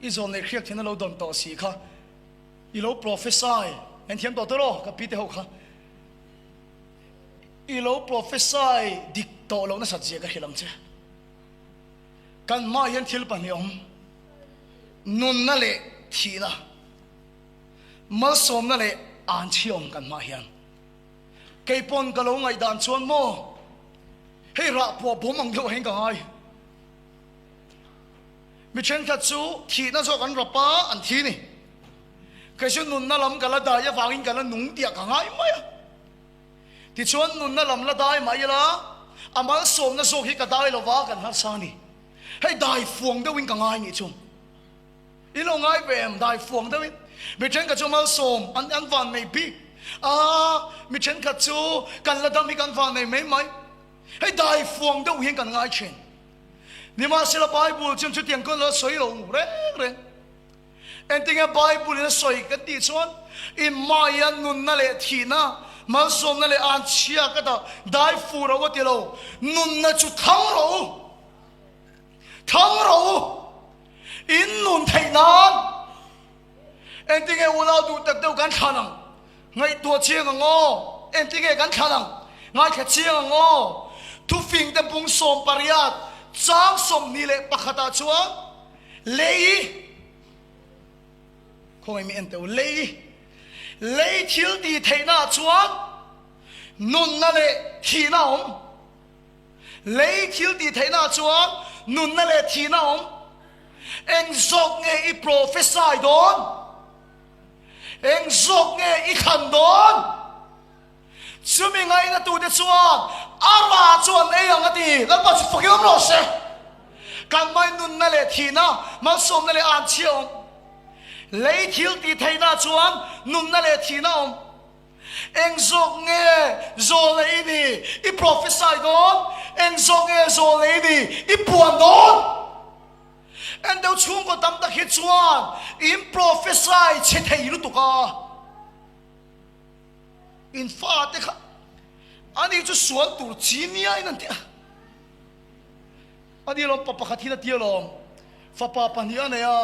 I zawl nei hriak thihna lo dawn tawh si kha i lo prophesy en thiam tawh tawh rawh ka pi te ho kha. I lo prophesy dik tawh loh nasat zia ka hrilh ang che. Kan hmaah hian thil pahnih awm, nunna leh thihna, malsawmna leh anchhia awm kan hmaah hian. Kei pawn ka lo ngaihdan chuan maw hei rah pawh bawm ang deuh hian ka ngai. Mi thenkhat chu thihna zawk an rap a, an thi ni. Kei chu nunna lam ka la dai avangin ka la nung tiah ka ngai mai a. Tichuan nunna lam la dai mah ila a malsawmna zawk hi ka dai lova kan harsa a ni. Hei dai fuang deuhin ka ngai nih chu. I lo ngai ve em? Dai fuang deuhin mi thenkhat chu malsawm an an van nei bik a, mi thenkhat chu kan la dam hi kan van nei mai mai. Hei dai fuang deuh hian kan ngai thin. Nimahsela Bible chuan chutiang kan lo sawi lo reng reng. Engtinge Bible in a sawi kan tih chuan in hmaiah nunna leh thihna, malsawmna leh anchhia ka dah dai fu ro a ti lo. Nunna chu thang rawh u. Thang rawh u, in nun theih nan engtinge unau duh tak deuh kan thlan ang? Ngaihtuah chiang ang aw, engtinge kan thlan ang? Ngaithla chiang ang aw. Thufing te bung 18 chang 21 ah chuan lei khawngaih mi en teh u, lei lei thil tih theihna ah chuan nunna leh thihna a awm. Lei thil tih theihna chuan nunna leh thihna a awm. Eng zawk nge i prophesy dawn? Eng zawk nge i thlan dawn? Chumi ngainatute chuan a rah chu an ei ang a ti. Lalpa chu fakin awm rawh se. Kan mai nunna leh thihna, malsawmna leh anchhia awm. Lei thil tih theihna chuan nunna leh thihna awm. Eng zawk nge zawlna i ni i prophesy dawn? Eng zawk nge zawlna i ni i puan dawn? En deuh chhungkaw tam tak hi chuan in prophesy chhe thei lutuk a. In fate kha ani chu sual tur chi nia in an ti a. Ani lawm pa pakhat hian a ti alawm, fapa pahnih a nei a,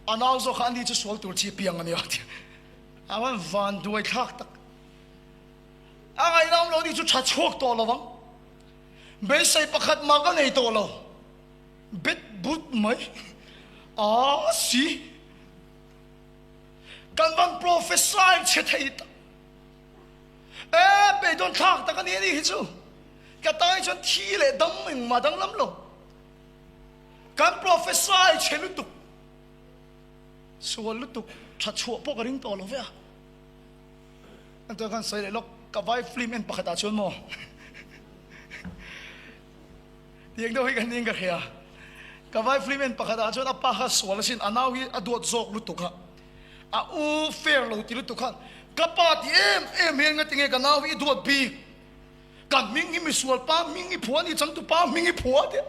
a nau zawk kha ani chu sual tur chi piang a nia a ti. A van van duai thlak tak. A ngaihnawm lo ni chu tha chhuak tawh lo ang. Beisei pakhat mah ka nei tawh lo. Bet but mai. A si. Kan van prophesy chhe thei tak. E beidawn thlak tak a ni a ni hi chu. Ka tai chuan thi leh dam engmah danglam lo. Kan prophesy chhe lutuk. Sual lutuk tha chhuah pawh ka ring tawh lo ve a. An chuan khan sawi leh lawk ka vai film en pakhat ah chuan maw tiang deuh hi ka ning ka hria. Ka vai film en pakhat ah chuan a pa kha sual asin a nau hi a duat zawk lutuk a. A u fair lo ti lutuk khan ka pa ti em em hian nga tinge ka nau hi i duat bik. Ka hming hi misual pa hming i phua a ni changtu pa hming i phua a tia.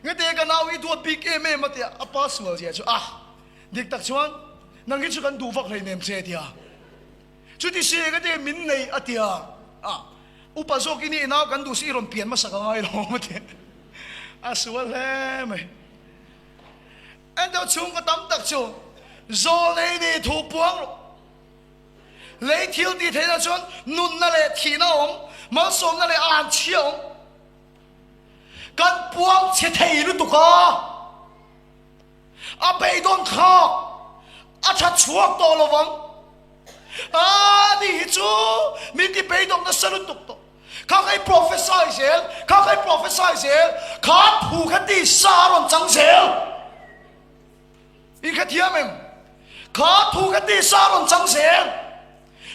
Ngete ka nau hi duat bik em em a tia a pa sual zia chu a dik tak chuan nang hi chu kan duh vak hleinem che tia chuti si ngete min nei a tia a upa zawk i nih nau kan duh si i rawn pian hmasa ka ngai lo a tia a sual hle mai en deuh chhungkaw tam tak chu zawl nei ni thu puang rawh lei thil tih theihna chuan nunna leh thihna awm malsawmna leh anchhia awm. Kan puang chhe thei lutuk a, a beidawn thlak, a tha chhuak tawh lo vang. A ni hi chu min ti beidawng nasa lutuk tawh. Kha kha i prophesy zel, kha kha i prophesy zel, kha thu kha tisa a rawn chang zel. I hrethiam em? Kha thu kha tisa a rawn chang zel.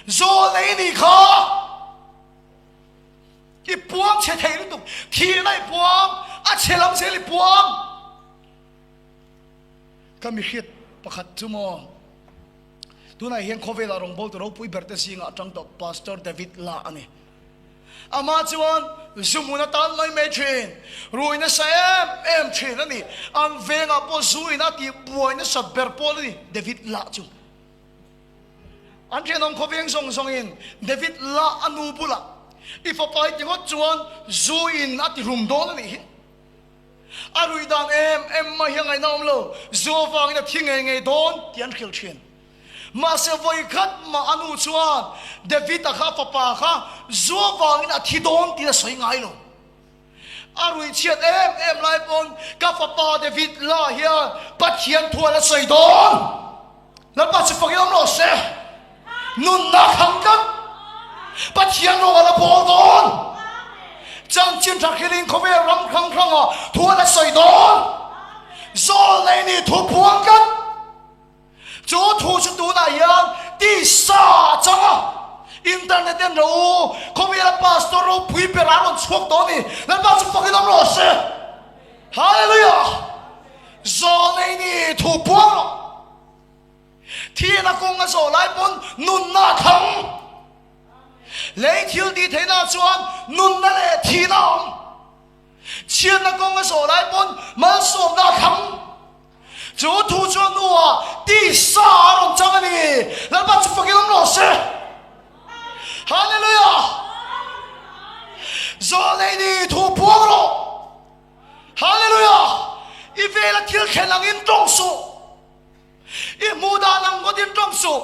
Zawl nei ni kha. I puang chhe thei lutuk, thihna i puang, a chhe lam zel i puang. Ka mi hriat pakhat chu maw, tunah hian khawvelah rawngbawltu ropui ber te zingah atang tawh Pastor David La a ni. Amah chuan zu hmun atan mai mai thin, rui nasa em em thin a ni. An vengah pawh zu in a tih buai nasa ber pawl a ni David La chu. An thenawm khawveng zawng zawngin David lah a nu bulah i fapa hi ti ngawt chuan zu in a ti hlum dawn a nih hi. A ruih dan em em mai hi a ngaihna awm lo, zu avangin a thi ngei ngei dawn tih an hrilh thin. Mahse vawi khat mah a nu chuan David-a kha a fapa kha zu avangin a thi dawn tih a sawi ngai lo. A ruih chhiat em em lai pawn ka fapa David la hian Pathian thu a la sawi dawn. Lalpa chu fakin awm rawh se. Nunna khang tlat. Pathian rawng a la bawl dawn. Chanchin tha hrilhin khawvel ram hrang hrangah thu a la sawi dawn. Zawl nei ni thu puang tlat. Chu thu chu tunah hian tisa a chang a, internet en rawh u, khawvela pastor ropui ber a rawn chhuak tawh a ni, Lalpa chu fakin awm rawh se. Hallelujah! Zawlnei ni thu puang rawh. Thihna kawng a zawh lai pawn nunna a thang. Lei thil tih theihna chuan nunna leh thihna a awm. Chhiatna kawng a zawh lai pawn malsawmna a thlang. Chu thu chu a hnuah tisa a rawn chang a ni. Lalpa chu fakin awm rawh se. Hallelujah! Zawlnei ni thu puang rawh. Hallelujah! I vela thil thlen angin tawng suh. I hmuh dan ang ngawtin tawng suh.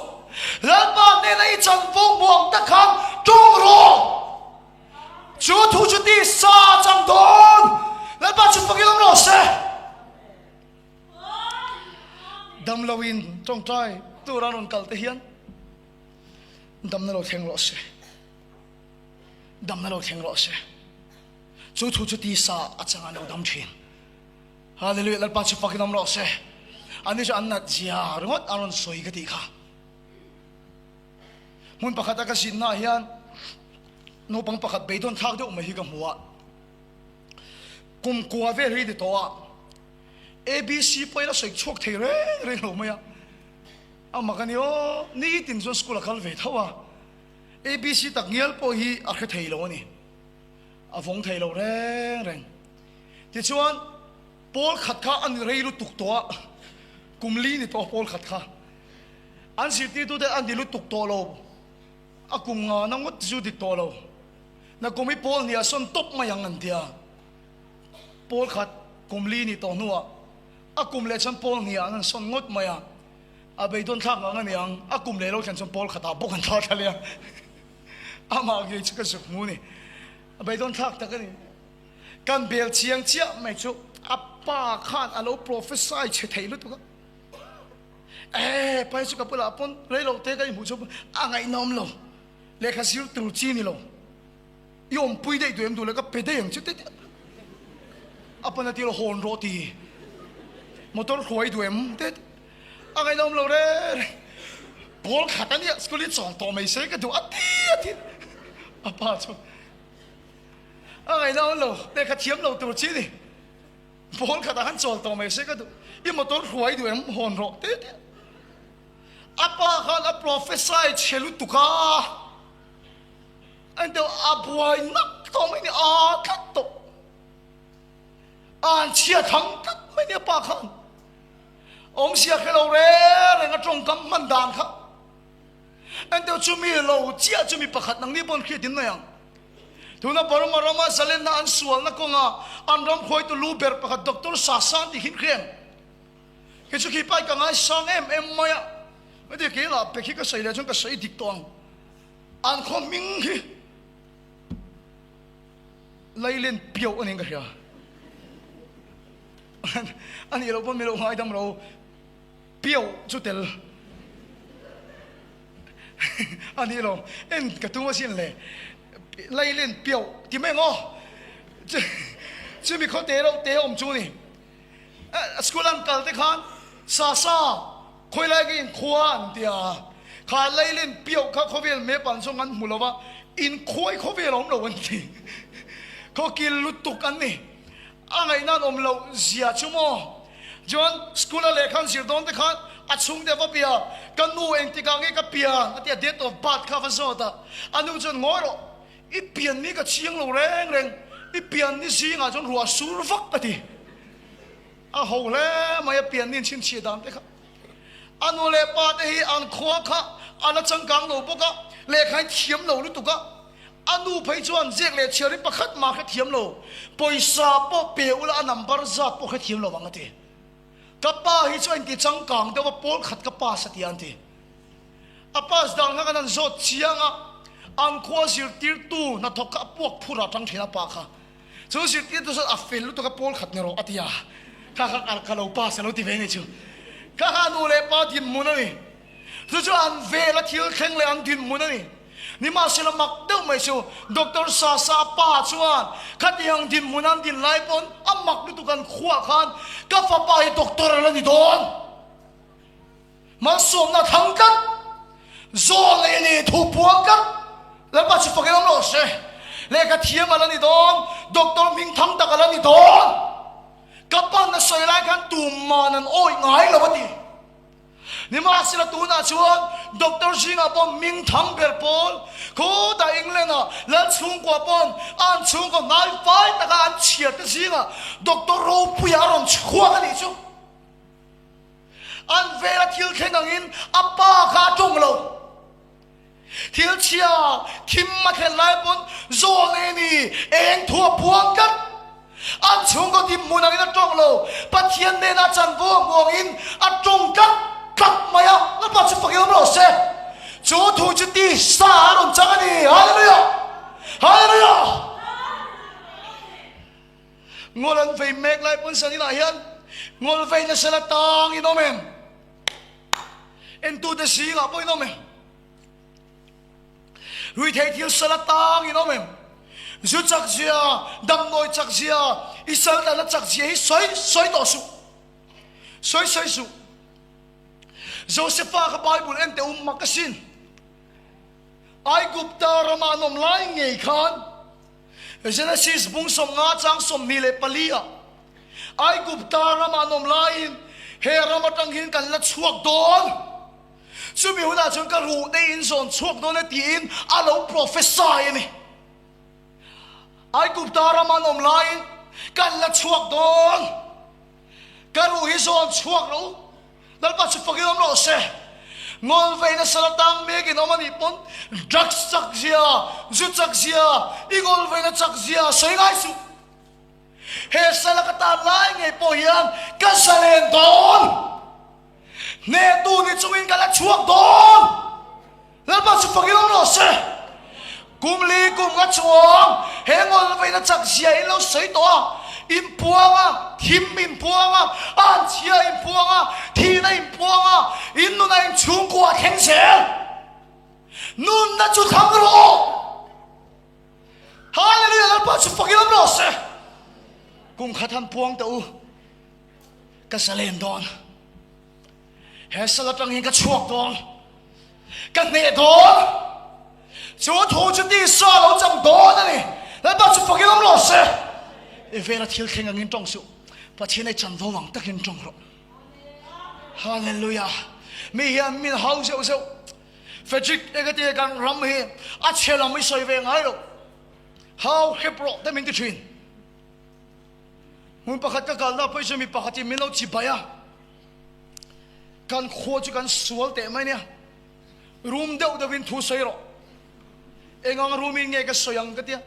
Lalpa hnena i chanvo hmuh ang tak khan tawng rawh. Chu thu chu ti sa chang dawn. Lalpa chu fakin awm rawh se. Dam lo in tawngtai tur a rawn kal te hian damna lo thleng rawh se. Damna lo thleng rawh se. Chu thu chu ti sa a chang a lo dam thin. Hallelujah Lalpa chu fakin awm rawh se. Anni chu an nat zia ringawt an rawn sawi ka tih kha. Hmun pakhata ka zinnaah hian naupang pakhat beidawn thlak deuh mai hi ka hmu a. Kum kua vel hi ni tawh a, ABC pawh ila sawi chhuak thei reng reng lo mai a. A mak a ni aw, nitin chuan school a kal ve tho a, ABC tak ngial pawh hi a hre thei lo a ni. A vawng thei lo reng reng. Tichuan, pawl khat kha a ni rei lutuk tawh a, kum li ni tawh a pawl khat kha. An zirtirtute a ni lutuk tawh lo, a kum ngana ngawt chu dik tawh lo. Na kum hi pawl hnih ah sawn tawp mai ang an ti a, pawl khat kum li ni tawh hnuah a kum leh chuan pawl hnih ah an han sawn ngawt mai a, a beidawn thlak ngang a ni ang, a kum leh lo thlen chuan pawl khat ah bawk an thla thla leh a, amah ngei chu ka zuk hmu ni, a beidawn thlak tak a ni. Kan bel chiang chiah mai chu a pa khan a lo prophesy chhe thei lutuk a. Eh, pai chu ka bulah pawn rei lo te ka inhmuh chu a ngaihnawm lo. Lehkha zir tur chi ni lo. I awmpui daih duh em duh le ka pe daih ang chu tete. A pawn a tir hawn rawh ti. Motor hruai duh em tete. A ngaihnawm lo re re. Pawl khat a nia school hi chawl tawh mai se ka duh a ti a ti. A pa chu a ngaihnawm lo lehkha thiam lo tur chi ni. Pawl khatah khan chawl tawh mai se ka duh. I motor hruai duh em hawn rawh te te. A pa khan a prophesy chhe lutuk a. An deuh a buai nak tawh mai ni a tlat tawh. An chhia thang tlat mai ni a pa khan. Awmzia hre lo reng reng a tawngkam hman dan kha. An deuh chu mi lo chiah chu mi pakhat nang ni pawn hriat in nei ang. Tuna Burma rama zalenna an sualna kawnga an ram khuaitu lu ber pakhat Doctor Sasan tih khin hriang. Kei chu khi pai ka ngaisang em em mai a. Heti kei lah pek hi ka sawi leh chuan ka sawi dik tawh ang. An khaw hming hi Lailen Piau a niin ka hria. A nih loh pawn mi lo ngaidam lo. Piau chu tel a ni lo en ka tum asin le Lailen piau ti mai ang aw chumi khaw te reuh te awm chu ni school an kal te khan sa sa khawi lai ka inkhua an ti a kha Lailen piau kha khawvel map an zawng an hmu lo va inkhuai khawvel a awm lo an ti khaw kil lutuk an ni. A ngaihna an awm loh zia chu maw? Chuan school a lehkha an zir dawn te khan a chhungte a va bia, Ka nu engtikah nge ka pian? a ti a, date of birth kha a va zawt a. A nu chuan, Ngawi rawh, i pian ni ka chiang lo reng reng, i pian ni zingah chuan ruah sur vak a ti. A ho hle mai a pian ni an chhinchhiah dan te kha. A nu leh pa te hi an khua kha a la changkang lo bawk a, lehkha in thiam lo lutuk a. A nu phei chuan ziak leh chhiar hi pakhat mah hre thiam lo, pawisa pawh pe ula a number zat pawh hre thiam lo ang a ti. Ka pa hi chu a inti changkang deuh a, pawl khat ka pass a ti a an ti. A pass dan kha kan han zawt chiang a, an khua zirtirtu hnathawk kha a puak phur a tang thin a pa kha. Chu zirtirtu chuan a fel lutuk a pawl khat ni rawh a ti a, kha kha ka lo pass a lo ti ve ni chu. Kha kha nu leh pa dinhmun a ni. Chu chu an vel a thil thleng leh an dinhmun a ni. Nimahsela mak deuh mai chu Doctor Sasa pa chuan khatiang dinhmun an din lai pawn a mak lutuk an khuah khan ka fapa hi doctor a la ni dawn. Malsawmna thang tlat, zawl nei a ni, thu puang tlat, Lalpa chu fakin awm rawh se. Lehkha thiam a la ni dawn, doctor hming thang tak a la ni dawn. Ka pan a sawi lai khan tumman an awih ngai lo a ti. Nimahsela tunah chuan Doctor zingah pawh hming thang ber pawl khutah England-ah Lal chhungkua pawn an chhungkaw hnai fai taka an chhiar te zingah Doctor ropuia a rawn chhuak a nih chu. An vela thil thleng angin a pa kha a tawng lo. Thil chhia thim a thlen lai pawn zawl nei a ni, eng thu a puang tlat. An chhungkaw dinhmun angin a tawng lo, Pathian hnenah chanvo a hmu angin a tawng tlat tlat mai a, Lalpa chu fakin awm rawh se. Chu thu chu tisa a rawn chang a ni. Hallelujah! Hallelujah! Ngawl an vei mek lai pawn Sanila hian ngawl vei nasa la tang in awm em? Entute zingah pawh in awm em? Ruithei thil sal atang in awm em? Zu chak zia, damdawi chak zia, i sal dana chak zia hi sawi sawi tawh suh. Sawi sawi suh. Josefa kha Bible en teh um mak asin. Aigupta rama an awm lai ngei khan Genesis bung 50 chang 24 ah Aigupta rama an awm laiin he ram atang hian kan la chhuak dawn. Chumi hunah chuan ka ruh te in zawn chhuak dawn e tiin a lo prophesy a ni. Aigupta rama an awm laiin kan la chhuak dawn. Ka ruh hi zawn chhuak lo. Lalpa chu fakin awm rawh se. Ngawl vei nasa la tang mek in awm a nih pawn drugs chak zia, zu chak zia, i ngawl veina chak zia sawi ngai suh. He sala ka tan lai ngei pawh hian ka zalen dawn. Hnehtu ni chungin ka la chhuak dawn. Lalpa chu fakin awm rawh se. Kum li kum nga chuang he ngawl veina chak zia in lo sawi tawh a, in puang a, thim in puang a, anchhia in puang a, thihna in puang a, in nuna in chhungkua a thleng zel. Nunna chu thlang rawh. Hallelujah Lalpa chu fakin awm rawh se. Kum khat han puang teh u. Ka zalen dawn. He sal atang hian ka chhuak dawn. Ka hneh dawn. Chu thu chu tisa lo chang dawn a ni. Lalpa chu fakin awm rawh se. I vela thil thleng angin tawng suh. Pathian ei chanvo ang takin tawng rawh. Hallelujah. Mi hian min hau zeuh zeuh. Frederick enge kan ram hi a chhe lam i sawi ve ngai lo. Hau hrep rawh te min ti thin. Hmun pakhat ka kalna pawh chu mi pakhatin min lo chibai a, kan khua chu kan sual teh mai nia, rum deuh deuhin thu sawi rawh, engang rumin nge ka sawi ang ka tia,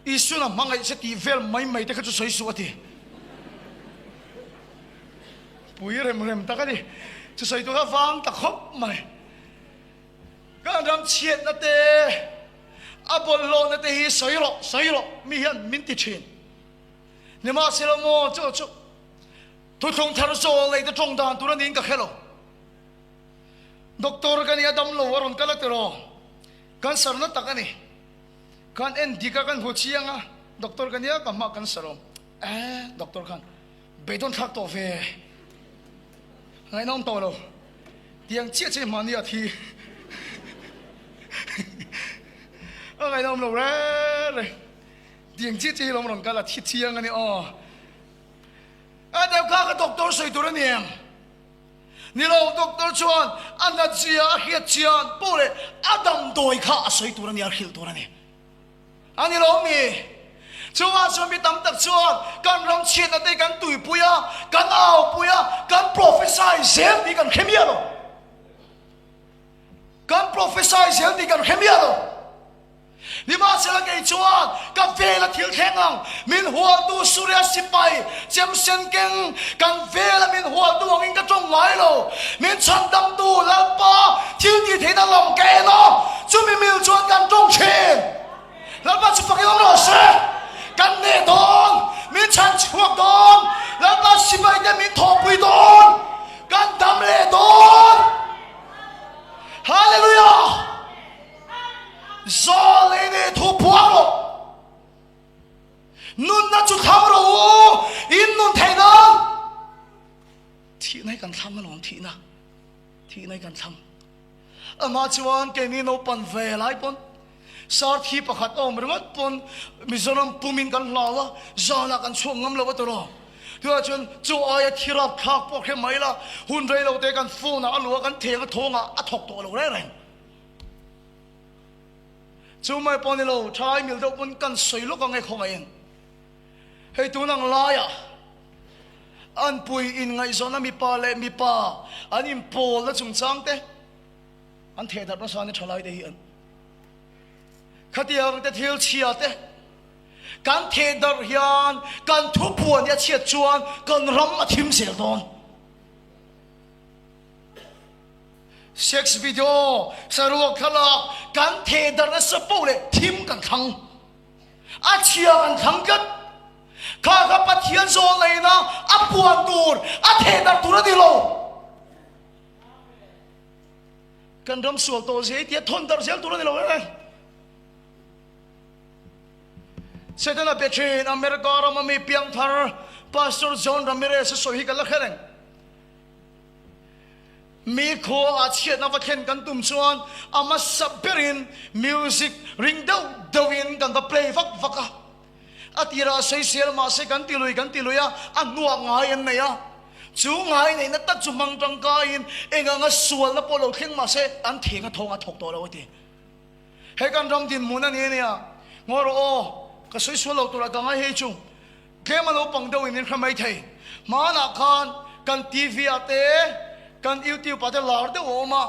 Isuan a hmangaih che tih vel mai mai te kha chu sawi suh a ti. Pui rem rem tak a ni, chu sawi tur a vang ta khawp mai. Kan ram chhiatna te, a bawlhhlawhna te hi sawi rawh, sawi rawh mi hian min ti thin. Nimahsela maw chu chu thuthlung thar zawl nei te tawng dan tur a niin ka hre lo. Doctor ka nia dam lo a rawn kal a tiraw? Cancer na tak a ni. Kan en dik a kan hmu chiang a, doctor ka nia ka hma cancer awm. Eh doctor khan beidawn thlak tawh ve. Ngaihnawm tawh lo. Tiang chiah chiah mahni a thi. A ngaihnawm lo reng reng. Tiang chiah chiah hi lawm rawn kal a thi chiang a ni aw. A deuh kha ka doctor sawi tur a ni em? Ni lo, doctor chuan a nat zia a hriat chian pawh leh a damdawi kha a sawi tur a ni, a hrilh tur a ni. A ni lo mi? Chuvang chuan mi tam tak chuan kan ram chhiatna te kan tuipui a, kan aupui a, kan prophesy zel tih kan hre miah lo. Kan prophesy zel tih kan hre miah lo. Nimahsela kei chuan ka vela thil thleng ang, min hualtu Suria sipai chemsen keng kan vela min hualtu angin ka tawng ngai lo. Min chhandamtu Lalpa thil tih theihna lam ka en a, chumi mil chuan kan tawng thin. Lalpa chu fakin awm rawh se. Kan neh dawn, min chhan chhuak dawn, Lalpa sipai te min thawhpui dawn, kan dam leh dawn. Hallelujah! Zawl ei nei thu phuang rawh. Nunna chu thlang rawh u, in nun theih nan. Thihna hi kan thlang alawm, thihna. Thihna hi kan thlang. Amah chuan keini naupan ve lai pawn sarthi pakhat a awm ringawt pawn Mizoram pumin kan hlau a, zanah kan chhuak ngam lo a tawrh. Tunah chuan chu aia thi rapthlak pawh hre mai la, hun rei lo te kan phone ah a luh a, kan theng a thawngah a thawk tawh lo reng reng. Chu mai pawh ni lo, thalai mil deuh pawn kan sawi lawk ang e khawngaihin. Hei tun ang laiah an pui inngaihzawnna mipa leh mipa an inpawlna chungchang te an thehdarh nasa ni thalai te hi an khatiang te thil chhia te kan thehdarh hian kan thupuan hi a chhiat chuan kan ram a thim zel dawn. Sex video, saruak thlalak kan theh darh nasa poh leh thim kan thlang. A chhia kan thlang tlat. Kha kha Pathian zawl neihna a puan tur, a theh darh tur a ni lo. Kan ram sual tawh zia hi tia thawn darh zel tur a ni lo e. Setana pe thin America rama mi piangthar Pastor John Ramirez a sawi hi ka la hre reng. Mi khua ah chhiatna va thlen kan tum chuan a hmasa berin music ring deuh deuhin kan va play vak vak a. A tirah sawisel mahse kan ti lui kan ti lui a, a hnuah ngai an nei a. Chu ngai neihna tak chu hmang tangkaiin eng anga sualna pawh lo thleng mahse an theng a thawng a thawk tawh lo a ti. He kan ram dinhmun a ni ania, ngawi rawh aw, ka sawi sual lo turah ka ngai hei chu. Tlem a naupang deuhin min hre mai thei. Hmanah khan kan TV ah te, kan YouTube ah te lar deuh a awm a,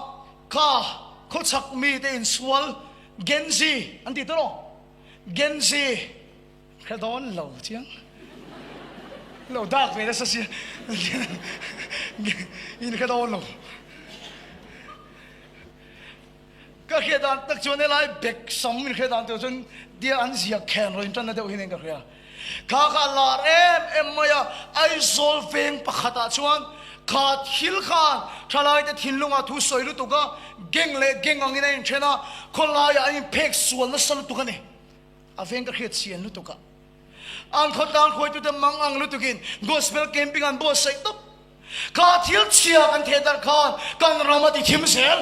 kha khawchhak mite insual Gen Z an ti tawh Gen Z hre dawn lo chiang. Lo dak ve nasa sia in hre dawn lo. Ka hriat dan tak chuan helai bek sam in hriat dan tur chuan dia an ziak khen rawn tan na deuh hian ka hria. Kha kha lar em em mai a, Aizawl veng pakhat ah chuan kha thil khan thalai te thinlung ah thu sawi lutuk a, gang leh gang ang in a inthen a, khawlai ah an inphek sual nasa lutuk a ni. A veng ka hriat chian lutuk a. An khawtlang hruaitute mang ang lutuk in gospel camping an buatsaih tawp. Kha thil chhia kan theh darh khan kan ram a ti thim zel.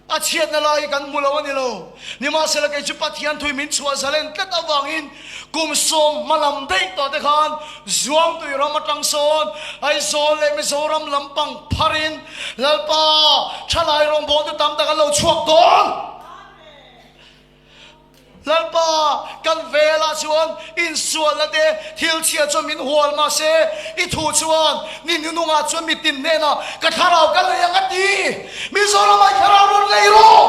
A chhiatna lai hi kan hmu lo a ni lo. Nimahsela kei chu Pathian thui min chhuah zalen tlat avangin kum sawm hma lam daih tawh te khan Zuangtui ram atang sawn Aizawl leh Mizoram lampang pharin Lalpa thalai rawngbawltu tam tak an lo chhuak dawn. Lalpa, kan velah chuan insualna te thil chhia chuan min hual mahse, i thu chuan ni nunungah chuan mitin hnenah ka thlarau ka lei ang a ti. Mizoramah i thlarau rawn lei rawh.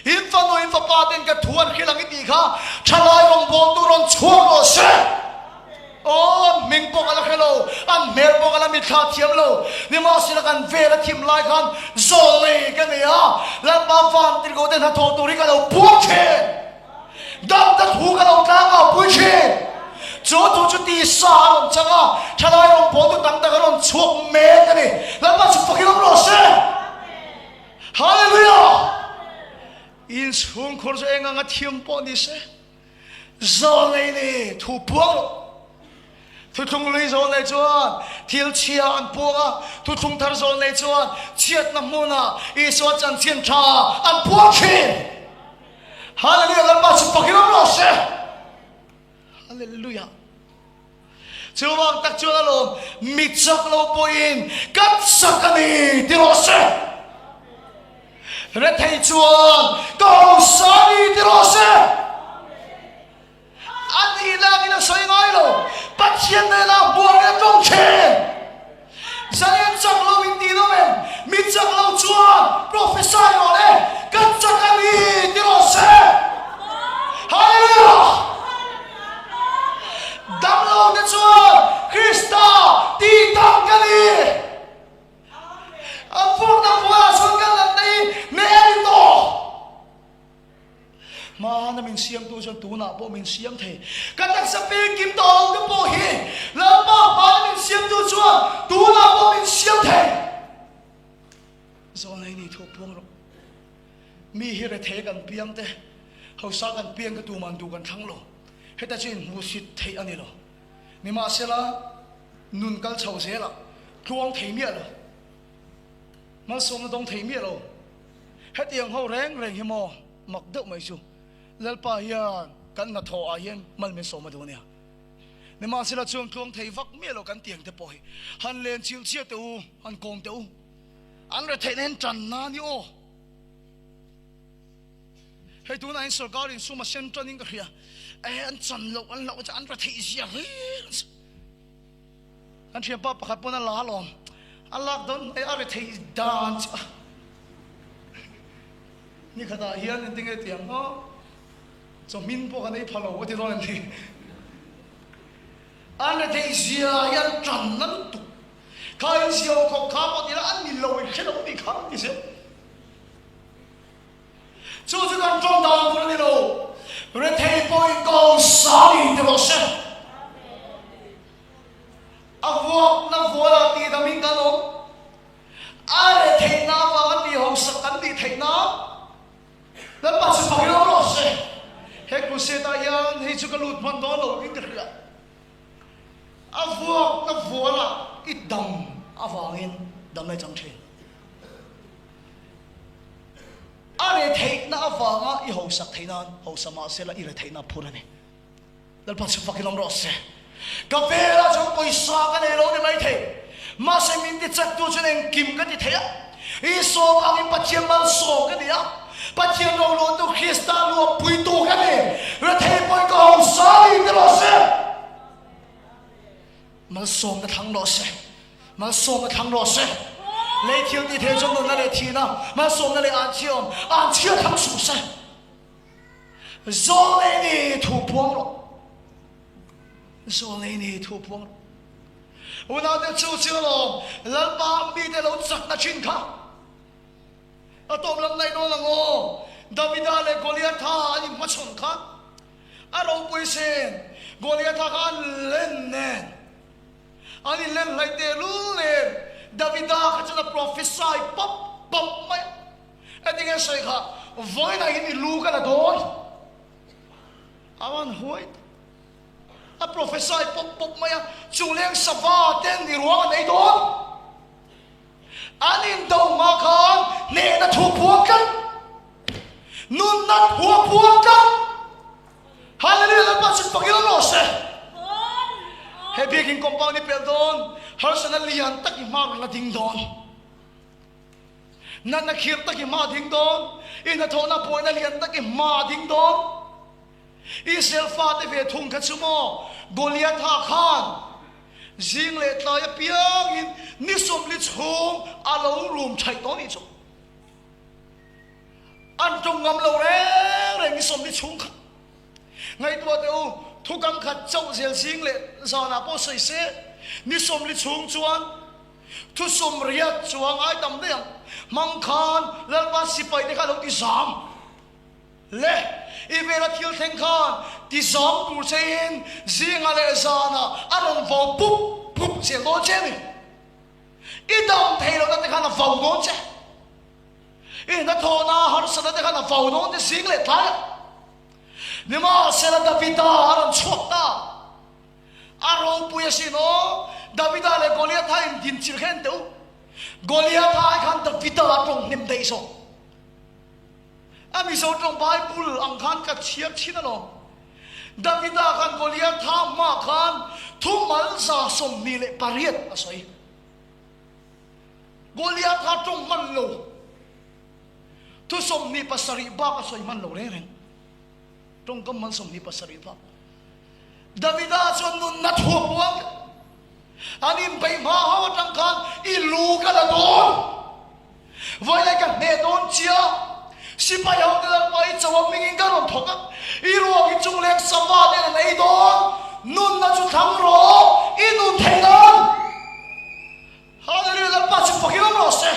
In fanu, in fapa ten ka thu an hrilh ang i tih kha thalai rawngbawltu rawn chhuak rawh se. Aw, an hming pawh ka la hre lo, an hmel pawh ka la mitthla thiam lo. Nimahsela kan vel a thim lai khan zawl nei ka nei a, Lalpa vantirhkoh te hnathawh tur hi ka lo puang thin. Damta thu ka lo tlangau pui thin. Chu thu chu tisa a rawn chang a, thalai rawngbawltu tam tak a rawn chhuak mek a ni. Lalpa chu fakin awm rawh se. Hallelujah! Inchhungkhur chu eng anga thiam pawh ni se. Zawnei ni thu puang rawh. Thuthlung lui zawnei chuan thil chhia an puang a, thuthlung thar zawnei chuan chhiatna hmunah Isua chanchin tha an puang thin. Hallelujah Lalpa chu fakin awm rawh se. Hallelujah. Chuvang tak chuan alawm mi chak lo pawhin kan chak a ni ti rawh se. Rethei chuan ka hausa a ni ti rawh se. A nih lak in a sawi ngai lo. Pathian nena buang in a tawng thin. Zalen chak lo in ti lo em? Mi chak lo chuan prophesy rawh le, kan chak a ni ti rawh se. Hallelujah! Dam lo te chuan Krista ti dam ka ni. A vurna buaiah chuan kan natna hi hmeh a ni tawh. Hmana min siamtu chuan tunah pawh min siam thei. Ka taksa pengkim tawh lo te pawh hi Lalpa hmana min siamtu chuan tunah pawh min siam thei. Zawnei ni thu puang rawh. Mi hi rethei kan piang te, hausa kan piang te tuman duh kan thlang lo. Heta chu inhmuhsit theih a ni lo. Nimahsela nun kal chho zelah tluang thei miah lo. Malsawmna dawng thei miah lo. Hetiang ho reng reng hi maw mak deuh mai chu Lalpa hian kan hnathawh ah hian mal min sawm a duh ania. Nimahsela chuan tluang thei vak miah lo kan tiang te pawh hi han len chil chiah teh u, han kawm teh u. An retheihna hian tan na ni aw. Hei tunah hian sorkar in sum a sen tan in ka hria. E an chan loh an hlauh an retheih zia hlir an sawi. Kan thianpa pakhat pawn a la alawm. A lak dawn hmai a rethei dan chu a. Ni khatah hian engtin nge tiang aw chawhmin pawh kan ei pha lo a ti dawn em ni? An rethei zia hi an tan na lutuk. Kha in zia aw khawp kha pawh ti la an ni lo in hre lo a nih kha an ti zel. Chu chu kan tawng dan tur a ni lo. Rethei pawhin ka hausa a ni ti rawh se. A vuakna vuala tihdam in kan awm. A retheihna avanga tih hausak kan tih theih nan Lalpa chu fak ilo rawh se. He crusade ah hian hei chu ka lut hman dawn lo in ka hria. A vuakna vuala i dam a. avangin damna i chang thin. A retheihna avanga i hausak theih nan hausa mahsela i retheihna a phur a ni. Lalpa chu fakin awm rawh se. Ka velah chuan pawisa ka nei lo ni maithei, mahse min ti chaktu chuan engkim ka ti thei a. Isua vangin Pathian malsawm ka ni a, Pathian roluahtu Krista luahpuitu ka ni. Rethei pawhin ka hausa ni ti rawh se. Malsawmna thlang rawh se. Malsawmna thlang rawh se. Lei thil ti thei chuan nunna leh thihna, malsawmna leh anchhia awm, anchhia thlang suh se. Zawlnei ni thu puang rawh. Zawlnei ni thu puang rawh. Unaute chu chu alawm Lalpa mite lo chakna thin kha. A tawp lam naih dawn ang aw. Davida leh Goliatha an inhmachhawn kha a ropui sin. Goliatha kha an len nen. An inlen hlaih tehlul nen Davida kha chuan a prophesy pawp pawp mai a. Engtinge sawi kha, vawiinah hian i lu ka la dawn. A van huai tak. A prophesy pawp pawp mai a, chu leng sava ten i ruang an ei dawn. An indo hma khan hnehna thu puang tlat. Nunna thu a puang tlat. Hallelujah Lalpa chu fak ila rawh se. He biakin compound i pel dawn, harsatna lian tak i hma rawn la ding dawn. Natna khirh tak i hma ding dawn, i hnathawhna buaina lian tak i hma ding dawn. Israel fate ve thung kha chu maw, Goliatha khan zing leh tlai apiangin ni sawmli chhung a lo rum thaih tawh nih chu. An tawng ngam lo reng reng ni sawmli chhung kha. Ngaihtuah teh u, thukam khat chauh zel zing leh zanah pawh sawi se, ni sawmli chhung chuan Thusawm riat chuang ai tam daih ang. Hmang khan Lalpa sipai te kha lo ti zam le. I vela thil thleng khan ti zam tur che in zinga leh zana a rawn vau pup pup zel dawn che ni. I dam thei lohna te khan a vau dawn che. I hnathawhna harsatna te khan a vau dawn che zing leh tlai ah. Nimahsela Davida a rawn chhuak ta. A ropui asin aw, Davida leh Goliatha in din chilh kha en teh u. Goliatha ai khan Davida a tawng hnem daih zawk. A Mizo tawng Bible ang khan ka chhiar thin alawm. Davida khan Goliatha hma khan thumal 28 a sawi. Goliatha tawng hman lo, thu 27 bak a sawi hman lo reng reng. Tawngkam man 27 bak. Davida chuan nunna thu a puang an inbeih hma ho atang khan i lu ka la dawn, vawilai ka hneh dawn chia, sipai ho te Lalpa i cho a hmingin ka rawn thawk a, i ruak i chungleng sava ten an ei dawn, nunna chu thlang rawh, i nun thei dawn. Hallelujah Lalpa chu fakin awm rawh se.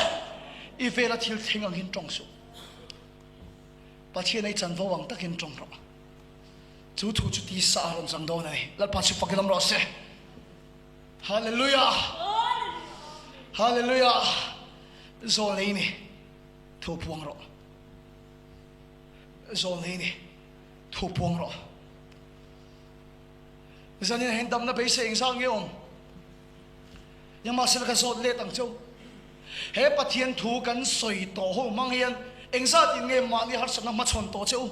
I vela thil thleng angin tawng suh. Pathian ei chanvo ang takin tawng rawh. Chu thu chu tisa a rawn chang dawn a ni. Lalpa chu fakin awm rawh se. Hallelujah! Hallelujah! Zawlnei ni, thu puang rawh. Zawlnei ni, thu puang rawh. Zanin hian damna beisei engzat nge awm? Nimahsela ka zawt let ang cheu. He Pathian thu kan sawi tawh ho hmang hian engzatin nge mahni harsatna hmachhawn tawh cheu?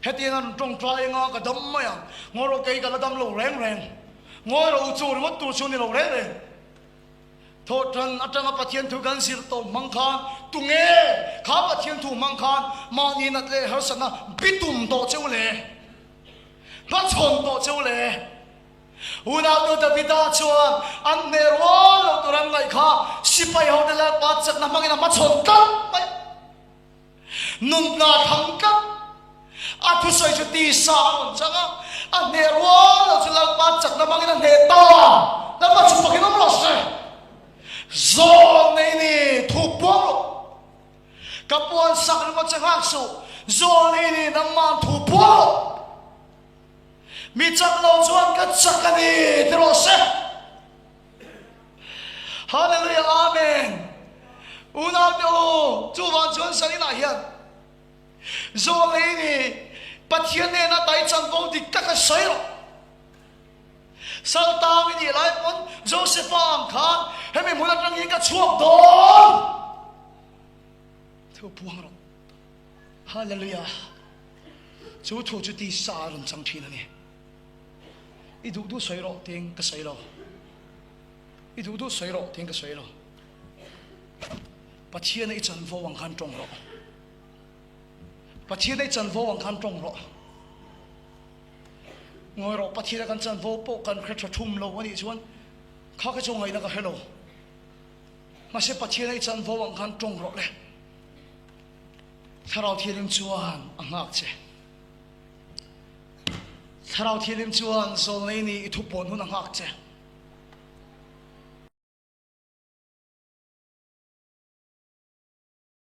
Hetiang an tawngtai anga ka dam mai ang, ngawi rawh kei ka la dam lo reng reng, ngawi rawh u chu ringawt tur chu ni lo reng reng. Thawhtan atanga Pathian thu kan zir tawh hmang khan tunge kha Pathian thu hmang khan mahni nat leh harsatna bitum tawh cheu le? Hmachhawn tawh cheu le? Unautu Davida chuan an hmeh rual lo tur an ngaih kha sipai hote Lalpa chakna hmangin a hmachhawn tlat mai. Nunna thang tlat a thusawi chu tisa a rawn chang a, a hneh rual lo chu Lalpa chakna hmangin a hneh ta. Lalpa chu fakin awm rawh se. Zawl nei ni thu puang rawh. Ka puan sak ringawt che nghak suh. Zawl nei ni nangmah thu puang rawh. Mi chak lo chuan ka chak a ni ti rawh se. Hallelujah Amen. Unaute u, chuvang chuan Sarinah hian Zawlei nih Pathian nena tai chanvo dik tak a sawi rawh. Sal tang i nih lai pawn Josepha ang khan hemi hmun atang hian ka chhuak dawn. Thu puang rawh. Hallelujah. Chu thu chu tisa a rawn chang thin a ni. I duh duh sawi rawh tiin ka sawi lo. I duh duh sawi rawh tiin ka sawi lo. Pathiana i chanvo ang khan tawng rawh. Pathiana i chanvo ang khan tawng rawh. Ngawi rawh, Pathiana kan chanvo pawh kan hre tha thum lo a nih chuan kha kha chu ngaihna ka hre lo. Mahse Pathiana i chanvo ang khan tawng rawh le. Thlarau Thianghlim chuan a nghak che. Thlarau Thianghlim chuan zawlnei ni i thupawn hun a nghak che.